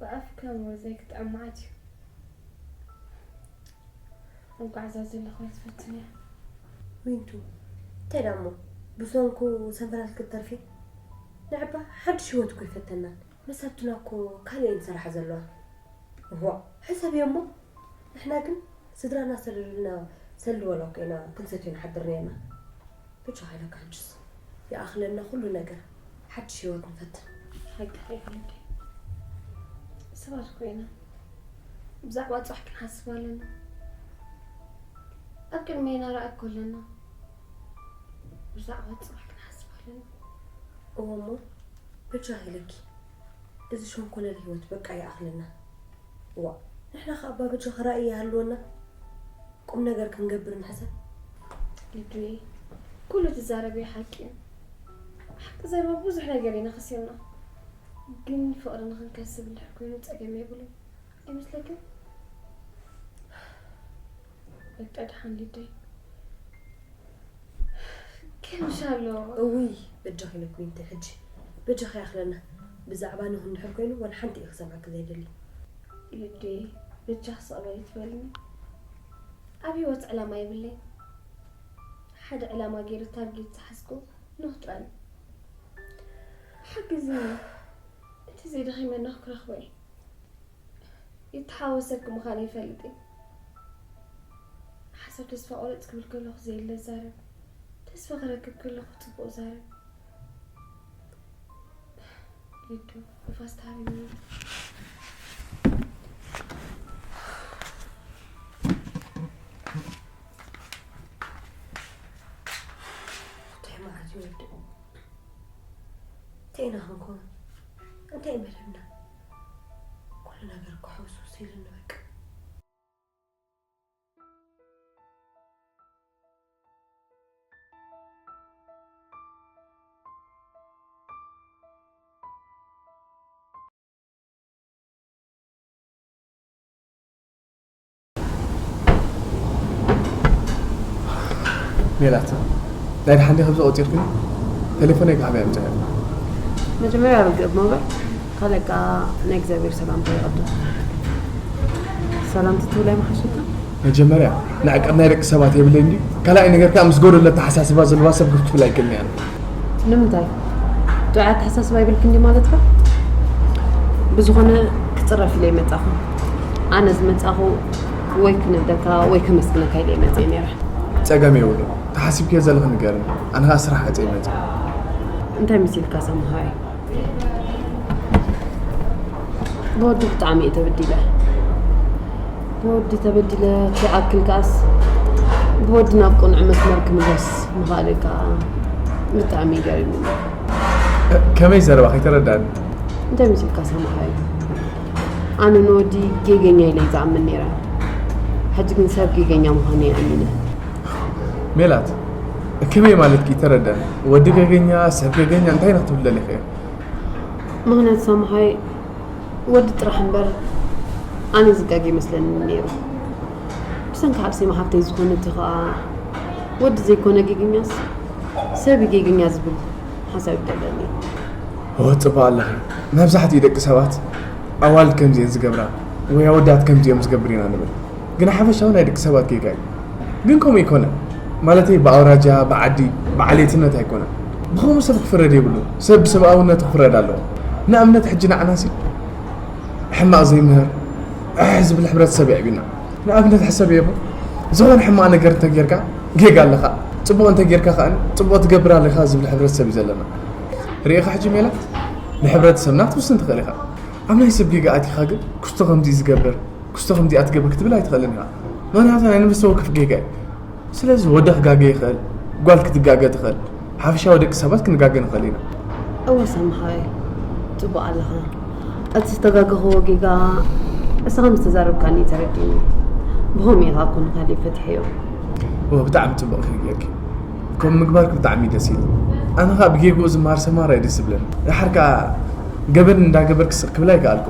ብኣፍካ ምወዘይ ክጥዕም መዓት እዩ። እንኳዕ እዛ ዘለኹ ኣይትፈትን እያ። ዊንቱ እንታይ ደኣ እሞ ብሰንኩ ሰንፈላል ክትተርፊ? ንዕባ ሓድሽ ህይወት እኮ ይፈተናን። መሳብትና እኮ ካልእ እየን ዝሰርሓ ዘለዋ። እዋ፣ ሕሰብዮ እሞ፣ ንሕና ግን ስድራና ሰልሉልና፣ ሰልወላ እኮ ኢና ክንሰትዮ ንሓድር ነርና። ብቻ ሃይለካ ሕጅስ ይኣኽለና ኩሉ ነገር፣ ሓድሽ ህይወት ንፈትን። ሓቂ ኣይኮነን። ሰባት እኮ ኢና። ብዛዕባ ጽባሕ ክንሓስብ ኣለና። ኣብ ቅድሜና ርኣይ እኮ ኣለና። ብዛዕባ ጽባሕ ክንሓስብ ኣለና። እወ እሞ፣ በጃኺ ኢለኪ። እዚ ሸንኮለል ህይወት በቃ ይኣኽለና። እዋ፣ ንሕና ኸኣ እባ በጃኺ ራእይ ይሃልወና። ቁም ነገር ክንገብር ንሕሰብ። ልዱይ፣ ኩሉ ትዛረብዮ ሓቂ እዩ። ሓቂ ዘረባ ብዙሕ ነገር ኢና ከሲርና። ግን ፍቕሪ ንኽንከስብ እንድሕር ኮይኑ ጸገም የብሉን። ኣይመስለክን? በቃ ደሓን ልደይ። ከምሻሎ። እውይ፣ በጃኺ ኢለኪ ዊንቲ፣ ሕጂ በጃኺ ይኣኽለና። ብዛዕባ ኖህ እንድሕር ኮይኑ፣ ዋላ ሓንቲ እየ ክሰምዓኪ ዘይደሊ። ልደይ፣ በጃኺ ስቕ በሊ ትበልኒ? ኣብ ህይወት ዕላማ የብለይን። ሓደ ዕላማ ገይረ ታርጌት ዝሓዝኩ ኖህ ጥራይ እዩ። ሓግዝኒ። እቲ ዘይደኺመ ኖህ ክረኽቦ እየ። ይተሓወሰኪ ምዃነይ ይፈልጥ እየ። ሓሳብ ተስፋ ቆረጽ ክብል ከለኹ ዘየለ ዛረብ፣ ተስፋ ክረክብ ከለኹ ጽቡቕ ዛረብ። ልዱ፣ ንፋስ ተሃቢኒ። እንታይ መዓት ይወድእ? እንታይ ኢና ክንከውን? እንታይ መደብና? ኩሉ ነገር እኮ ሕውስውስ ኢሉኒ በቃ። ሜላት፣ ናይ ደሓን ዲኺ ኣብዚ ቆጺርክኒ? ቴሌፎነይ ክሃበያ ምጽኣያ። መጀመርያ ርግእ እሞ በል፣ ካልእ ከኣ ናይ እግዚኣብሔር ሰላምታ ይቐድም። ሰላም ትትብላይ መሓሸካ? መጀመርያ ንዕቀብ ናይ ደቂ ሰባት የብለይን ድዩ? ካልኣይ ነገር ከኣ ምስ ጎደሎ ኣተሓሳስባ ዘለዋ ሰብ ክፍትፍላ ኣይክእልን እየ ኣነ። ንምንታይ? ጥዑይ ኣተሓሳስባ ይብልክን ድዩ ማለትካ? ብዝኾነ ክጽረፍ ኢለ ይመጻኹ። ኣነ ዝመጻኹ ወይ ክነደካ ወይ ከመስግነካ ኢለ ይመጽእ ነይረ። ጸገም የብሉን። ተሓሲብክዮ ዘለኺ ንገርኒ። ኣነ ኸኣ ስራሕ ዕጸ ይመጽእ። እንታይ መሲልካ ሰምሃይ? ብወዲ ብጣዕሚ እየ ተበዲለ። ብወዲ ተበዲለ ክኣክል ከኣስ ብወዲ ናብ ቅኑዕ መስመር ክምለስ ምኽኣለይ ከኣ ብጣዕሚ እዩ ገሪሙኒ። ከመይ ዘረባ ከይተረዳእኒ? እንታይ መሲልካ ሰምሃይ? ኣነ ንወዲ ጌገኛ ኢለ እዩ ዝኣምን ነይረ። ሕጂ ግን ሰብ ጌገኛ ምዃነይ ኣሚነ። ሜላት፣ ከመይ ማለትኪ? ተረዳእኒ። ወዲ ጌገኛ፣ ሰብ ጌገኛ እንታይ ኢና ክትብሊ ደሊኺ? ምኽንያቱ ሰምሃይ ወዲ ጥራሕ እምበር ኣነ ዝጋገ ይመስለኒ ነይሩ። ብሰንኪ ሓቅሴማ ሓብተይ ዝኾነት ከኣ ወዲ ዘይኮነ ጌገኛስ ሰብ ጌገኛ ዝብል ሓሳብ ይደለኒ። ኦ፣ ጽቡቕ ኣለኺ። መብዛሕትኡ ደቂ ሰባት ኣዋልድ ከምዚ እየን ዝገብራ ወይ ኣወዳት ከምዚ እዮም ዝገብር ኢና ንብል። ግን ሓፈሻዊ ናይ ደቂ ሰባት ጌጋ እዩ። ግን ከምኡ ኣይኮነን። ማለተይ ብኣውራጃ፣ ብዓዲ፣ ብዓሌትነት ኣይኮነን። ብኸምኡ ሰብ ክፍረድ የብሉን። ሰብ ብሰብኣውነቱ ክፍረድ ኣለዎ። ንኣብነት ሕጂ ንዓናሲ ሕማቕ ዘይምህር፣ ዕሕ ዝብል ሕብረተሰብ የዕቢና። ንኣብነት ሕሰብዮ እሞ፣ ዝኾነ ሕማቕ ነገር እንተጌርካ ጌጋ ኣለኻ፣ ጽቡቕ እንተጌርካ ከኣ ጽቡቕ ትገብር ኣለኻ ዝብል ሕብረተሰብ እዩ ዘለና። ርኢኻ ሕጂ ሜላት፣ ንሕብረተሰብና ክትውስን ትኽእል ኢኻ። ኣብ ናይ ሰብ ጌጋ ኣቲኻ ግን፣ ክስቶ ከምዚ እዩ ዝገብር፣ ክስቶ ከምዚኣ ትገብር ክትብል ኣይትኽእልን ኢኻ። ምኽንያቱ ናይ ነፍሲ ወከፍ ጌጋ እዩ። ስለዚ ወዲ ክጋገ ይኽእል፣ ጓል ክትጋገ ትኽእል። ሓፈሻዊ ደቂ ሰባት ክንጋገ ንኽእል ኢና። እወ ሰምሃይ፣ ጽቡቕ ኣለኻ። እቲ ዝተጋገኽዎ ጌጋ እስኻ ምስ ተዛረብካኒ እዩ ተረዲእኒ። ብኸምኡ ኢኻ እኮ ንካልእ ፈቲሐዮ። እወ፣ ብጣዕሚ ጽቡቕ ኢኺ ጌርኪ። ከምኡ ምግባርኪ ብጣዕሚ ደስ ኢሉ። ኣነ ኸኣ ብጌግኡ ዝመሃር ሰምሃር እዩ ደስ ዝብለኒ። ደሓር ከኣ ገበን እንዳገበርኪ ስቕ ክብል ኣይከኣልኩ።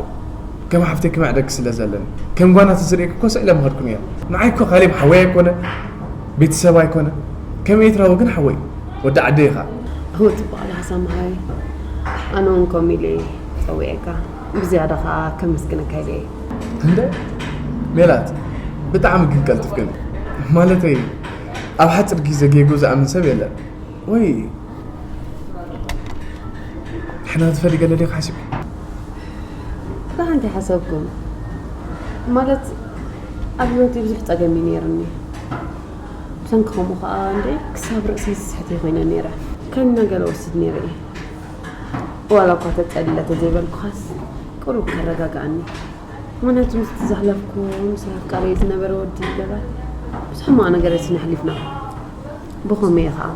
ከም ሓፍተይ ክምዕደኪ ስለ ዘለኒ። ከም ጓና ተዝርእየኪ እኮ ስቕ ኢለ ምኸድኩ ነይረ። ንዓይ እኮ ካሌብ ሓወይ ኣይኮነ፣ ቤተሰብ ኣይኮነ። ከም ኤርትራዊ ግን ሓወይ፣ ወዲ ዓደይ ኢኻ። እወ፣ ጽቡቕ ኣለኻ ሰምሃይ። ኣነ እውን ከምኡ ኢለ እየ ጸዊዐካ። ብዝያዳ ኸኣ ከመስግነካ ኢለ እየ። እንደ ሜላት፣ ብጣዕሚ ግን ቀልጥፍክን። ማለተይ፣ ኣብ ሓጺር ግዜ ጌግኡ ዝኣምን ሰብ የለን። ወይ ሓና ትፈልገለ ዲኻ ሓሲብ? ብሓንቲ ሓሰብኩም ማለት ኣብ ህይወት ብዙሕ ጸገም እዩ ነይርኒ። ብሰንኪ ከምኡ ከዓ እንደ ክሳብ ርእሰይ ዝስሕት ኮይነ ነይረ። ከም ነገር ወስድ ነይረ እየ። ዋላ እኳ ተጸልለ ተዘይበልኩኻስ ቁሩብ ከረጋግኣኒ። ምክንያቱ ምስቲ ዘሕለፍኩ ምስ ኣፍቃሪ ዝነበረ ወዲ ገዛ ብዙሕ ሕማቕ ነገር ስነ ኣሕሊፍና። ብኸመይ ከዓ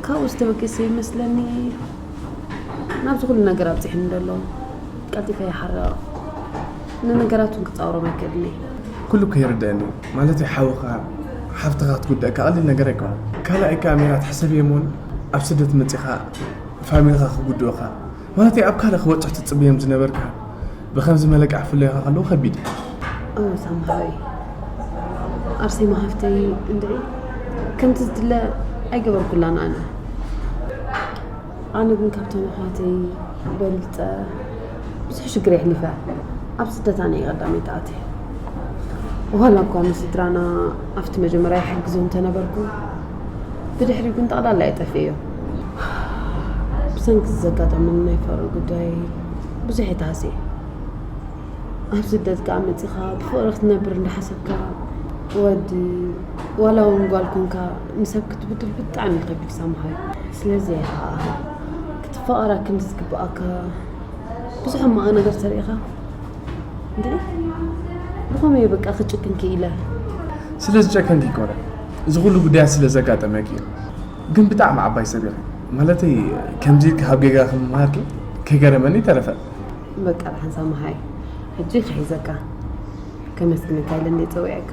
ካብኡ ዝተበገሰ ይመስለኒ ናብዚ ኩሉ ነገር ኣብፂሕኒ ዘሎ። ቀልጢፈ ይሓርቕ፣ ንነገራት እውን ክፃወሮም ኣይክእልን እየ። ኩሉ እኮ ይርደአኒ። ማለት ሓውኻ ሓፍትኻ ክትጉድኣካ ቀሊል ነገር ኣይኮነን። ካልኣይ ከዓ ሜላት ሕሰብ የሞን ኣብ ስደት መፂኻ ፋሚልኻ ክጉድኡኻ ማለት ኣብ ካልእ ክበፅሕ ትፅብዮም ዝነበርካ ብከምዚ መለቃ ፍለዮኻ ከለዉ ከቢድ እዩ። እወ ሳምሃዊ ኣርሴማ ሃፍተይ እንድዒ ከምቲ ዝድለ ኣይገበርኩላን ኣነ ኣነ ግን ካብቶም ኣሕዋተይ በልፀ ብዙሕ ሽግር የሕሊፈ ኣብ ስደት ኣነ ቀዳመይቲ ኣትየ ዋላ እኳ ንስድራና ኣብቲ መጀመርያ ይሕግዞ እንተነበርኩ ብድሕሪኡ ግን ጠቕላላ እየ ጠፊኤዮ ብሰንኪ ዘጋጠመኒ ናይ ፍቕሪ ጉዳይ ብዙሕ እየ ተሃስየ ኣብ ስደት ከዓ መፂኻ ብፍቕሪ ክትነብር እንዳሓሰብካ ወዲ ዋላ እውን ጓል ኮንካ ንሰብ ክትብድል ብጣዕሚ ከቢድ ሳምሃይ ስለዚ ኢኻ ክትፋቐራ ክንዲ ዝግብኣካ ብዙሕ ሕማቕ ነገር ተሪእኻ እንዴ ብኸመይ በቃ ክጭክን ክኢለ ስለ ዝጨከንኪ ይኮነ እዚ ኩሉ ጉዳያት ስለ ዘጋጠመኪ እዩ ግን ብጣዕሚ ዓባይ ሰብ ኢኺ ማለተይ ከምዚ ኢልካ ካብ ጌጋ ክምሃርኪ ከይገረመኒ ተረፈ በቃ ደሓን ሳምሃይ ሕጂ ክሒዘካ ከመስግነካ ኢለ እንደ ፀዊዐካ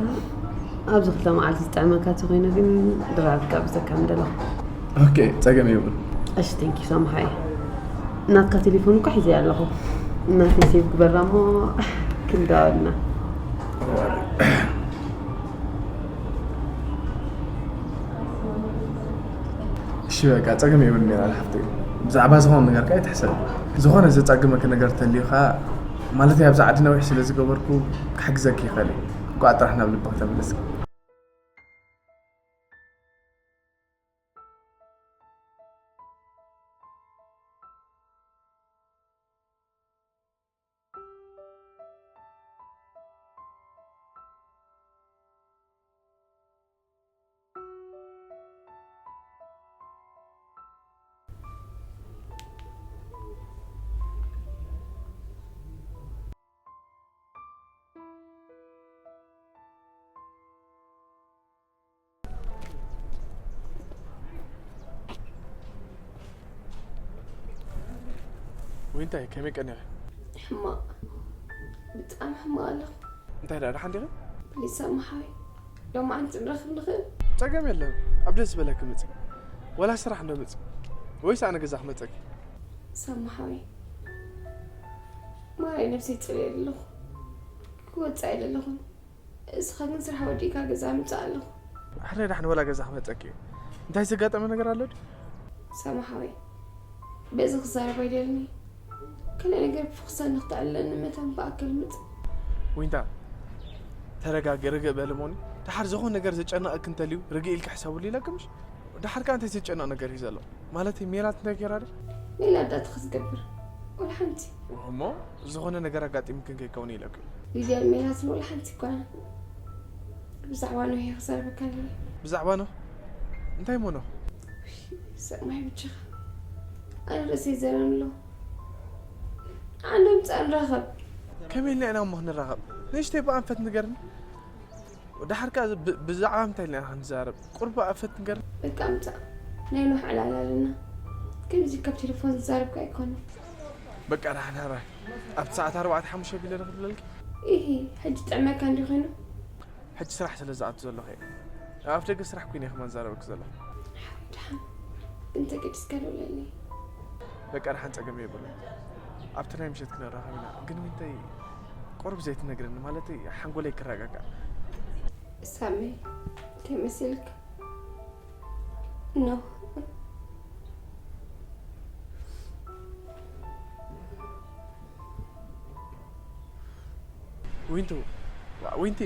ኣብዚ ክልተ መዓልቲ ዝጥዕመካ ተኮይኑ ግን ድራር ክጋብዘካ ምደለኹ ኦኬ ፀገም የብሉን እሺ ቴንኪ ሳምሃይ ናትካ ቴሌፎን እኮ ሒዘ ኣለኹ እናተይ ሴቭ ግበራ እሞ ክንዳወልና እሺ በቃ ጸገም የብሉን ሜራል ሓፍተይ ብዛዕባ ዝኾነ ነገር ከኣ ኣይትሕሰቢ ዝኾነ ዘጻግመኪ ነገር ተልዩ ከኣ ማለተይ ኣብዚ ዓዲ ነዊሕ ስለ ዝገበርኩ ክሕግዘኪ ይኽእል እየ እንቋዕ ጥራሕ ናብ ልብኺ ተመለስኪ ዊንታይ ከመይ ቀኒኺ? ሕማቕ ብጣዕሚ ሕማቕ ኣለኹ። እንታይ ደኣ ደሓን ዲኺ? ፕሊስ ሳሚ ሓወይ ሎማዓንቲ ክንራኸብ ንኽእል? ጸገም የለን ኣብ ደስ ዝበለኪ ምጺ። ወላ ስራሕ እንዶ ምጺ ወይስ ኣነ ገዛ ክመጸኪ? ሳሚ ሓወይ ማርያም ነብሰይ ጽልየ ኣለኹ ክወጽእ ኣይደለኹን። እስኻ ግን ስራሕ ወዲእካ ገዛ ምጻእ ኣለኹ። ሕራይ ዳሕን ወላ ገዛ ክመጸኪ እዩ። እንታይ ዘጋጠመ ነገር ኣሎ ድዩ? ሳሚ ሓወይ በዚ ክዛረብ ኣይደልን እየ። ካልእ ነገር ብፍቕሰ ንኽተዕልለኒ መታን ብኣካል ምጽእ። ዊንታ ተረጋጊ፣ ርግእ በሊ እሞኒ። ደሓር ዝኾነ ነገር ዘጨንቐኪ እንተልዩ ርግእ ኢልኪ ሕሰብሉ ኢለኪ ምሽ? ደሓር ከኣ እንታይ ዘጨንቕ ነገር እዩ ዘሎ? ማለተይ ሜላት እንታይ ገይራ ድያ? ሜላት ዳኣ እንታይ ክትገብር? ወላ ሓንቲ። እሞ ዝኾነ ነገር ኣጋጢምክን ከይከውን ኢለኪ። ሊድያን ሜላትን ወላ ሓንቲ ኣይኮናን። ብዛዕባ ኖህ እየ ክዛረበካ ደልየ። ብዛዕባ ኖህ? እንታይ እሞ ኖህ? ሰማይ ብቻኻ። ኣነ ርእሰይ ይዘረኒ ኣሎ። ዓንዶ ምጻእ ንራኸብ። ከመይ ኢልና ኢና እሞ ክንራኸብ? ንእሽተይ ብኣንፈት ንገርኒ። ደሓር ከኣ ብ- ብዛዕባ ምንታይ ኢልና ኢና ክንዛረብ? ቁሩብ ብኣንፈት ንገርኒ። በቃ ምጻእ። ናይ ኖህ ዕላል ኣለና። ከምዚ ካብ ቴሌፎን ዝዛረብካ ኣይኮነን። በቃ ደሓን ሕራይ። ኣብቲ ሰዓት ኣርባዕተ ሓሙሽተ ቢለ ዶ ክድውለልኪ? ኢሂ፣ ሕጂ ጥዕመካ እንድዩ ኮይኑ። ሕጂ ስራሕ ስለ ዝኣቱ ዘለኹ እየ። ኣብ ኣፍ ደገ ስራሕ ኮይነ እየ ከማን ዛረበኪ ዘለኹ። ሓወይ ደሓን ግን ተገዲስካ ደውለለይ። በቃ ደሓን ጸገም የብሉን። ኣብቲ ናይ ምሸት ክንራኸብ ኢና። ግን ዊንተይ ቁሩብ ዘይትነግረኒ ማለተይ ሓንጎለይ ክረጋጋእ። ሳሚ ከመይ መሲልካ? ኖ። ዊንቱ፣ ዋ- ዊንቲ፣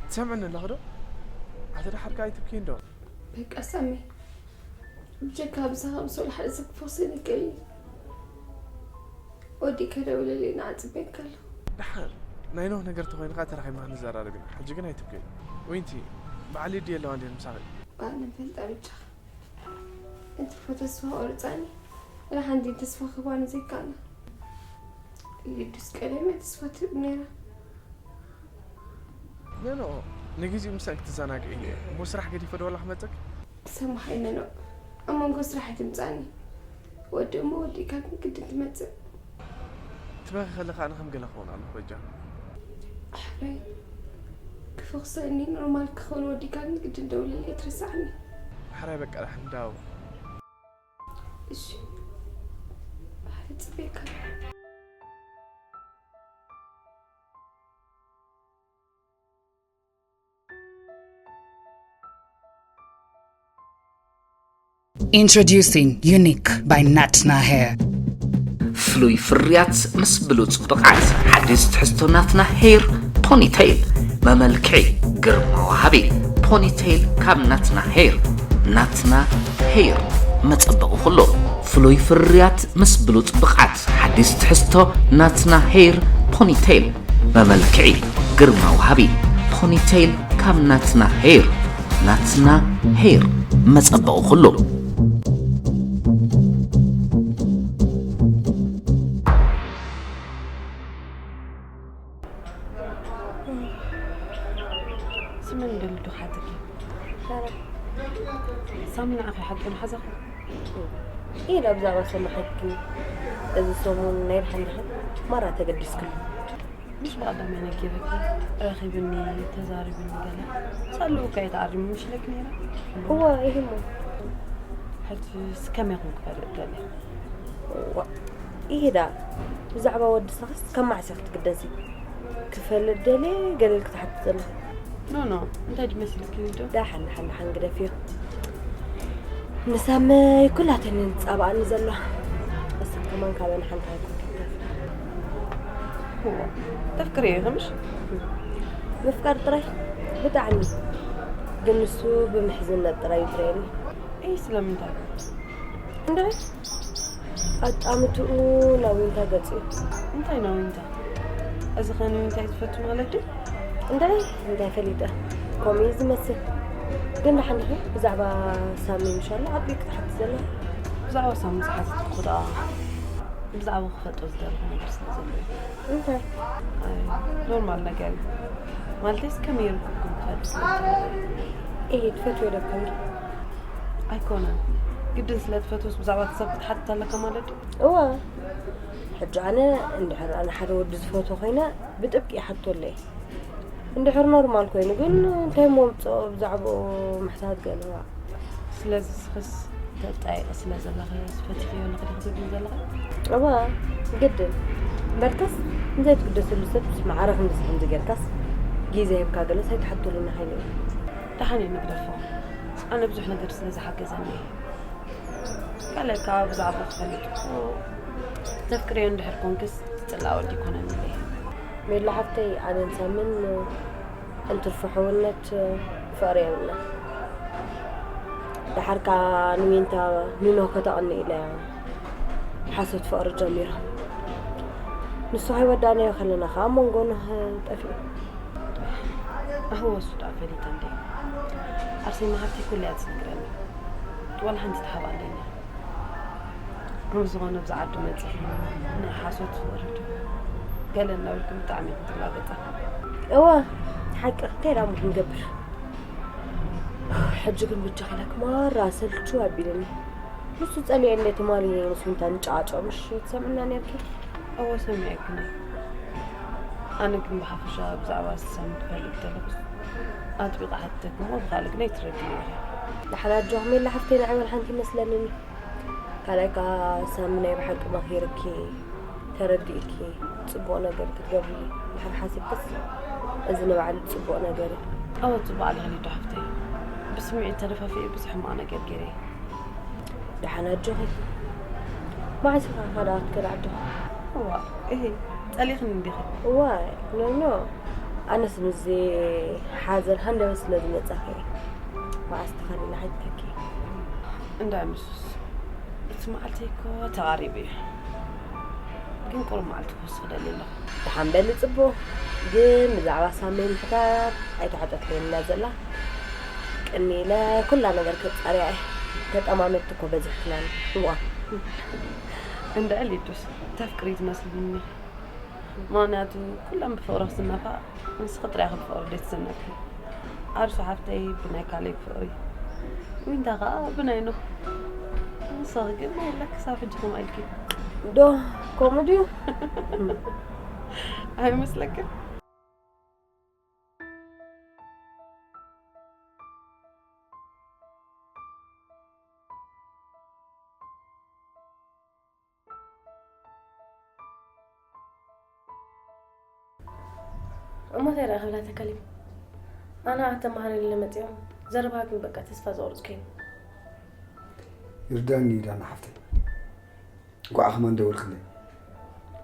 ትሰምዕኒ ኣለኺ ዶ? ኣቲ ደሓር ከኣ ኣይትብኪ እንዶ? በቃ ሳሚ፣ ብጀካ ብዛዕባ ምስ ወላ ሓደ ሰብ ክፈኽሰኒ ይክእል እዩ። ወዲእካ ደውለለይ፣ ንዓጽበካ ኣለኹ። ደሓን፣ ናይ ኖህ ነገር ተኾይኑ ኸዓ ተራኺብና ክንዘራረብ ኢና። ሕጂ ግን ኣይትብከይ። ዊንቲ፣ በዓል ሊዱ የለዋን ድየን ምሳኺ? በዓል ንፈልጣ ብቻ። እንትርፎ ተስፋ ቆርጻኒ። ወላ ሓንቲ ተስፋ ክህባኒ ዘይከኣላ። ሊዱስ ቀደም እያ ተስፋ ትህብ ነይራ። ኖ፣ ኖ፣ ንግዜኡ ምሳይ ክትዘናግዒ እየ። እሞ ስራሕ ገዲፈ ዶ ዋላ ክመጸክ? ሰማሓይ ኖኖ፣ ኣብ መንጎ ስራሕ ኣይትምጻኒ። ወዲ እሞ ወዲእካ ግን ግድን ትመጽእ። ትበኺ ከለኻ ኣነ ከም ገለ ክኸውን ኣለኹ በጃ። ኣሕራይ፣ ክፈኽሰኒ ኖርማል ክኸውን ወዲእካ ግን ግድን ደውለለይ ኣይትረስዓኒ። ኣሕራይ በቃ ዳሕን ዳው። እሺ፣ ኣሕራይ ጽበየካ። Introducing Unique by Natna Hair. ፍሉይ ፍርያት ምስ ብሉጽ ብቕዓት። ሓዲስ ትሕዝቶ ናትና ሄይር ፖኒቴይል። መመልክዒ፣ ግርማ ወሃቢ። ፖኒቴይል ካብ ናትና ሄይር። ናትና ሄይር፣ መጸበቒ ኩሉ። ፍሉይ ፍርያት ምስ ብሉጽ ብቕዓት። ሓዲስ ትሕዝቶ ናትና ሄይር ፖኒቴይል። መመልክዒ፣ ግርማ ወሃቢ። ፖኒቴይል ካብ ናትና ሄይር። ናትና ሄይር፣ መጸበቒ ኩሉ። ስመን ደልዱ ሓትኪ ሳሚ ንዓኺ ሓቂ ምሓዘኺ? ኢለ ብዛዕባ ሰማዕኪ እዚ ሰሙን ናይ ብሓንዳኺ ማራ ተገዲስክሉ። ምሽ ብቐዳማይ ነጊረኪ ረኺብኒ ተዛሪብኒ ገለ ሳልኡካ እየ ተዓሪሙ ምሽ ኢለኪ ነይረ። እወ ኢሂሞ። ሕጂ ከመይ ኹን ክፈልጥ ደልየ? እዋ ኢሂዳ ብዛዕባ ወዲ ሰኽስ ከም ማዕሰ ክትግደሲ ክፈልጥ ደልየ ገለ ኢልኪ ትሓቲ ዘለኺ። ኖ ኖ እንታይ ድመስልኪ ዶ? ዳሓን ዳሓን ዳሓን ግደፍዮ። ንሳመይ ኩላተን ንጻባኣኒ ዘሎ እሳ ከማን ካበን ሓንቲ ኣይኮንክን። ተፍቅርዮ ኢኺ ምሽ? ምፍቃር ጥራይ ብጣዕሚ ግን ንሱ ብምሕዝነት ጥራይ እዩ ዝርእየኒ። እይ ስለምንታይ? እንድዒ ኣጣምትኡ ናብ ዊንታ ገጽ እዩ። እንታይ ናብ ዊንታ? እዚ ኸ ንዊንታ እዩ ዝፈቱ ማለት ድዩ? እንድዒ እንታይ ፈሊጠ ከምኡ እዩ ዝመስል። ግን ደሓን ዲኺ ብዛዕባ ሳሚ ምሻሎ ዓቢ ክትሓቲ ዘለኻ? ብዛዕባ ሳሚ ዝሓተትኩ ደኣ ብዛዕባ ክፈልጦ ዝደለኹ ነገር ስለ ዘሎ እዩ። እንታይ? ኣይ ኖርማል ነገር እዩ። ማለተይስ ከመይ ርኩብኩም ክኸድ ስለ ዝደለኹ እዩ። እይ ትፈትዮ ዶ ከምዚ? ኣይኮነን ግድን ስለ ትፈትውስ ብዛዕባ እቲ ሰብ ክትሓትት ኣለካ ማለት ድዩ? እወ ሕጂ ኣነ እንድሕር ኣነ ሓደ ወዲ ዝፈትዎ ኮይነ ብጥብቂ ይሓቶለይ። እንድሕር ኖርማል ኮይኑ ግን እንታይ ምወምፅኦ ብዛዕባኡ ምሕታት ገለ ዋእ። ስለዚ ስኽስ ተጣይቂ ስለ ዘለኺ ፈቲኽዮ ኣለኺ ዲኺ ትብሊ ዘለኺ? እወ ግድን እምበርከስ ንዘይትግደሰሉ ሰብስ ማዕረ ክንድዚ ከምዚ ጌርካስ ግዜ ሂብካ ገለስ ኣይትሓተሉን ሓይለይ። ደሓን እየ ንግደፎ። ኣነ ብዙሕ ነገር ስለ ዝሓገዘኒ እየ። ካልእ ከዓ ብዛዕባኡ ክፈልጥ እኮ ተፍቅርዮ እንድሕር ኮንክስ ትፅላእ ወዲ ኣይኮነን ኢለ እየ። ሜላ ሓፍተይ ኣነን ሳምን እንትርፎ ሕውነት ፍቕሪ የብልና። ደሓር ከዓ ንዊንታ ንኖህ ከተቕኒ ኢለ ሓሶት ፍቕሪ ጀሚራ። ንሱ ከይወዳእናዮ ከለና ከዓ መንጎ ኖህ ጠፊኡ። ኣህወ እሱ ደኣ ፈሊጠ እንደ ኣርሴማ ሓፍተይ ኩሉ እያ ትነግረኒ። ዋላ ሓንቲ ትሓብኣለይ እያ። ከም ዝኾነ ብዛ ዓዲ መፂኹም ናይ ሓሶት ወረዱ ገለ እናበልኩም ብጣዕሚ ኢኹም ትላገፃ። እወ ሓቂ እንታይ ደኣ እሞ ክንገብር። ሕጂ ግን ብቻ ከለክ ማራ ሰልችው ኣቢሉኒ። ንሱ ጸሊኤ እንደ ትማሊ ምስ ዊንታ ንጨቃጨቅ ምሽ ትሰምዕና ነርኪ? እወ ሰሚዐክኒ። ኣነ ግን ብሓፈሻ ብዛዕባ እዚ ሳሚ ክፈልጥ ከለኹስ ኣጥቢቐ ሓቲተኪ እሞ ብኻልእ ግን ኣይትረድእኒ ኢኺ። ደሓን ኣጆኺ ሜላ ሓፍተይ ንዓይ ዋላ ሓንቲ ይመስለንን። ካልኣይ ከኣ ሳሚ ናይ ብሓቂ መኺርኪ ተረዲእኪ ጽቡቕ ነገር ክትገብሪ ድሕሪ ሓሲብክስ እዚ ንባዕሉ ጽቡቕ ነገር እዩ። ኣወ ጽቡቕ ኣለኺ ሊዱ ሓፍተይ። ብስምዒት ተደፋፊኤ ብዙሕ ሕማቕ ነገር ገይረ እየ። ደሓን ኣጆኺ። መዓስ ኢኻ ከ ደኣ ክትከዲ ዓድኺ? እዋ እሂ ጸሊእኽኒ እንዲኺ። እዋይ ኖኖ ኣነስ ምስዚ ሓዘን ሃንደበት ስለ ዝመጻኺ እየ። መዓስ ተኻኒና ሓጅ ተኪ? እንዳ ምሱስ፣ እቲ መዓልቲ እኮ ተቓሪቡ እዩ። ግን ቁሩብ መዓልቲ ክወስኽ ደሊ ኣለኹ። ደሓን በሊ ጽቡቕ። ግን ብዛዕባ ሳሚ ምሕታት ኣይተሓተትለይን እያ ዘላ። ቅኒ ኢለ ኩላ ነገር ከጻርያ እየ። ተጠማመድቲ እኮ በዚሕክናን። እዋ። እንዳ ሊዱስ፣ ተፍቅሪ ትመስልኒ። ምኽንያቱ ኩለን ብፍቕሪ ክስነፋ፣ ንስኺ ጥራይ ኢኺ ብፍቕሪ ዘይትስነፊ። ኣርሱ ሓፍተይ ብናይ ካሌብ ፍቕሪ፣ ዊንታ ኸኣ ብናይ ኖህ። ንስኺ ግን የለ ክሳብ ሕጂ ከምኡ ኢልኪ። ዶ ከምኡ ድዩ? ኣይመስለክን? እሞ እንታይ ደኣ ክብላ ተካሊም? ኣነ ኣተማሃሪ ኢለ መጺኦም ዘረባ ግን በቃ ተስፋ ዘቑርጽ ኮይኑ። ይርዳኒ ዳና ሓፍተይ። እንኳዕ ከማን ደወልክለይ።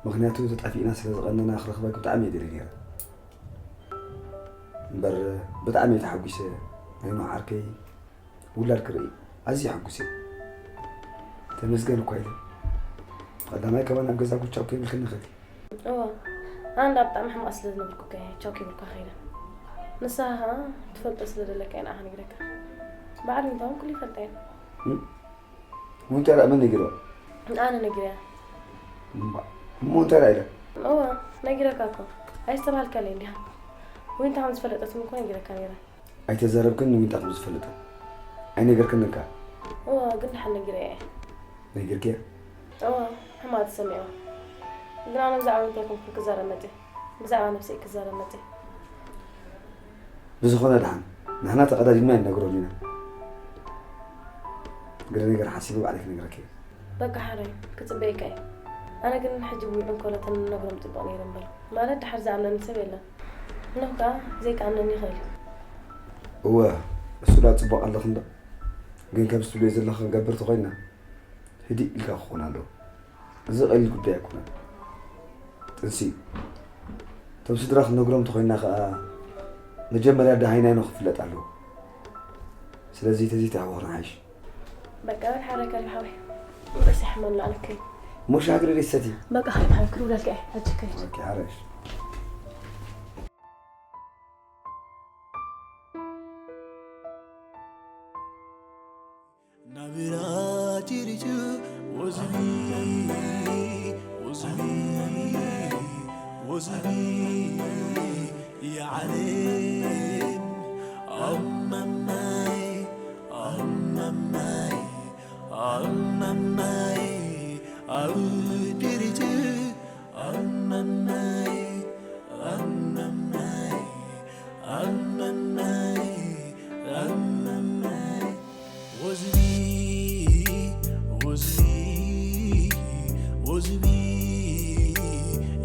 ምኽንያቱ ተጣፊእና ስለ ዝቐነና ክረኽበኪ ብጣዕሚ እየ ደልየ ነይረ። እምበር ብጣዕሚ እየ ተሓጒሰ። ናይ ኖህ ዓርከይ ውላድ ክርኢ ኣዝየ ሕጉስ እየ። ተመስገን እኳ ኢለ። ቀዳማይ ከማን ኣብ ገዛኩም ቻው ከይብልክኒ ከዲ። እወ፣ ኣነ እንዳ ብጣዕሚ ሕማቕ ስለ ዝነበርኩ እኮ እየ ቻው ከይብልካ ከይደ። ንስኻ ኸኣ ትፈልጦ ስለ ዘለካ እየ ንዓኻ ነጊረካ። በዓል ዊንታ እውን ኩሉ ይፈልጣ እየን። እም? ዊንታ ደኣ መን ነጊርዋ? ኣነ ነጊረያ። እምባ-፣ እሞ እንታይ ደኣ ኢላ? እወ፣ ነጊረካ እኮ። ኣይስተብሃልካለይ እንዲኻ። ዊንታ ከም ዝፈለጠትኒ እኮ ነጊረካ ነይረ። ኣይተዛረብክን ንዊንታ ከም ዝፈልጠ ኣይነገርክንን ከኣ? እወ፣ ግን ደሓን ነጊረያ እየ። ነጊርክያ? እወ፣ ሕማቕ ተሰሚዕዋ። ግን ኣነ ብዛዕባ ዊንታ ኣይኮንኩን ክዛረብ መጽየ። ብዛዕባ ነብሰይ ክዛረብ መጽየ። ብዝኾነ ደሓን፣ ንሕና ተቐዳዲምና ኣይንነግሮን ኢና። ገለ ነገር ሓሲበ ባዕለይ ክነግረኪ እየ። በቃ ሓራይ፣ ክጽበየካ እየ። ኣነ ግን ሕጂ ብውዑይ እንኮሎ ተንነግሮም ጽቡቕ ነይሩ እምበር። ማለት ደሓር ዝኣምነኒ ሰብ የለን። ኖህ ከኣ ዘይከኣምነኒ ይኽእል እዩ። እወ፣ እሱ ደኣ ጽቡቕ ኣለኺ እንዶ። ግን ከምዚ ትብልዮ ዘለኺ ክንገብር ተኾይንና፣ ህድእ ኢልካ ክኾን ኣለዎ። እዚ ቀሊል ጉዳይ ኣይኮነን። ጥንሲ እዩ። እቶም ስድራ ክንነግሮም እንተኾይንና ከኣ፣ መጀመርያ ደሃይና ኖህ ክፍለጥ ኣለዎ። ስለዚ ተዘይተሃወኽና ሓይሽ። በቃ በል ሓራይ ካሌብ ሓወይ። ርእሲ ሕመም ኣለዓለከይ። እሞ ሻሂ ግደደይ ሰቲ። በቃ ካሌብ ሓወይ ክድውለልካ እየ። ሕጂ ከይድ። ኦኬ፣ ሓራይ። ናብራ ቲሪቱ ወዝቢ፣ ወዝቢ፣ ወዝቢ፣ የዓለም ኣማማይ፣ ኣማማይ፣ ኣማማይ፣ ኣብ ቲሪቱ ኣማማይ፣ ኣማማይ፣ ኣማማይ፣ ኣማማይ። ወዝቢ፣ ወዝቢ፣ ወዝቢ፣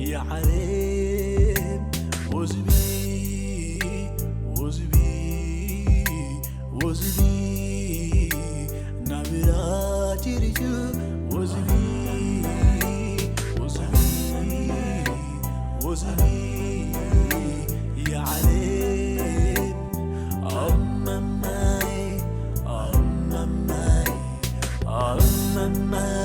የዓለም ወዝቢ፣ ወዝቢ፣ ወዝቢ፣ ናብራ ቲሪቱ ወዝቢ፣ ወዝቢ፣ ወዝቢ፣ የዓለም ኣማማይ፣ ኣማማይ፣ ኣማማይ።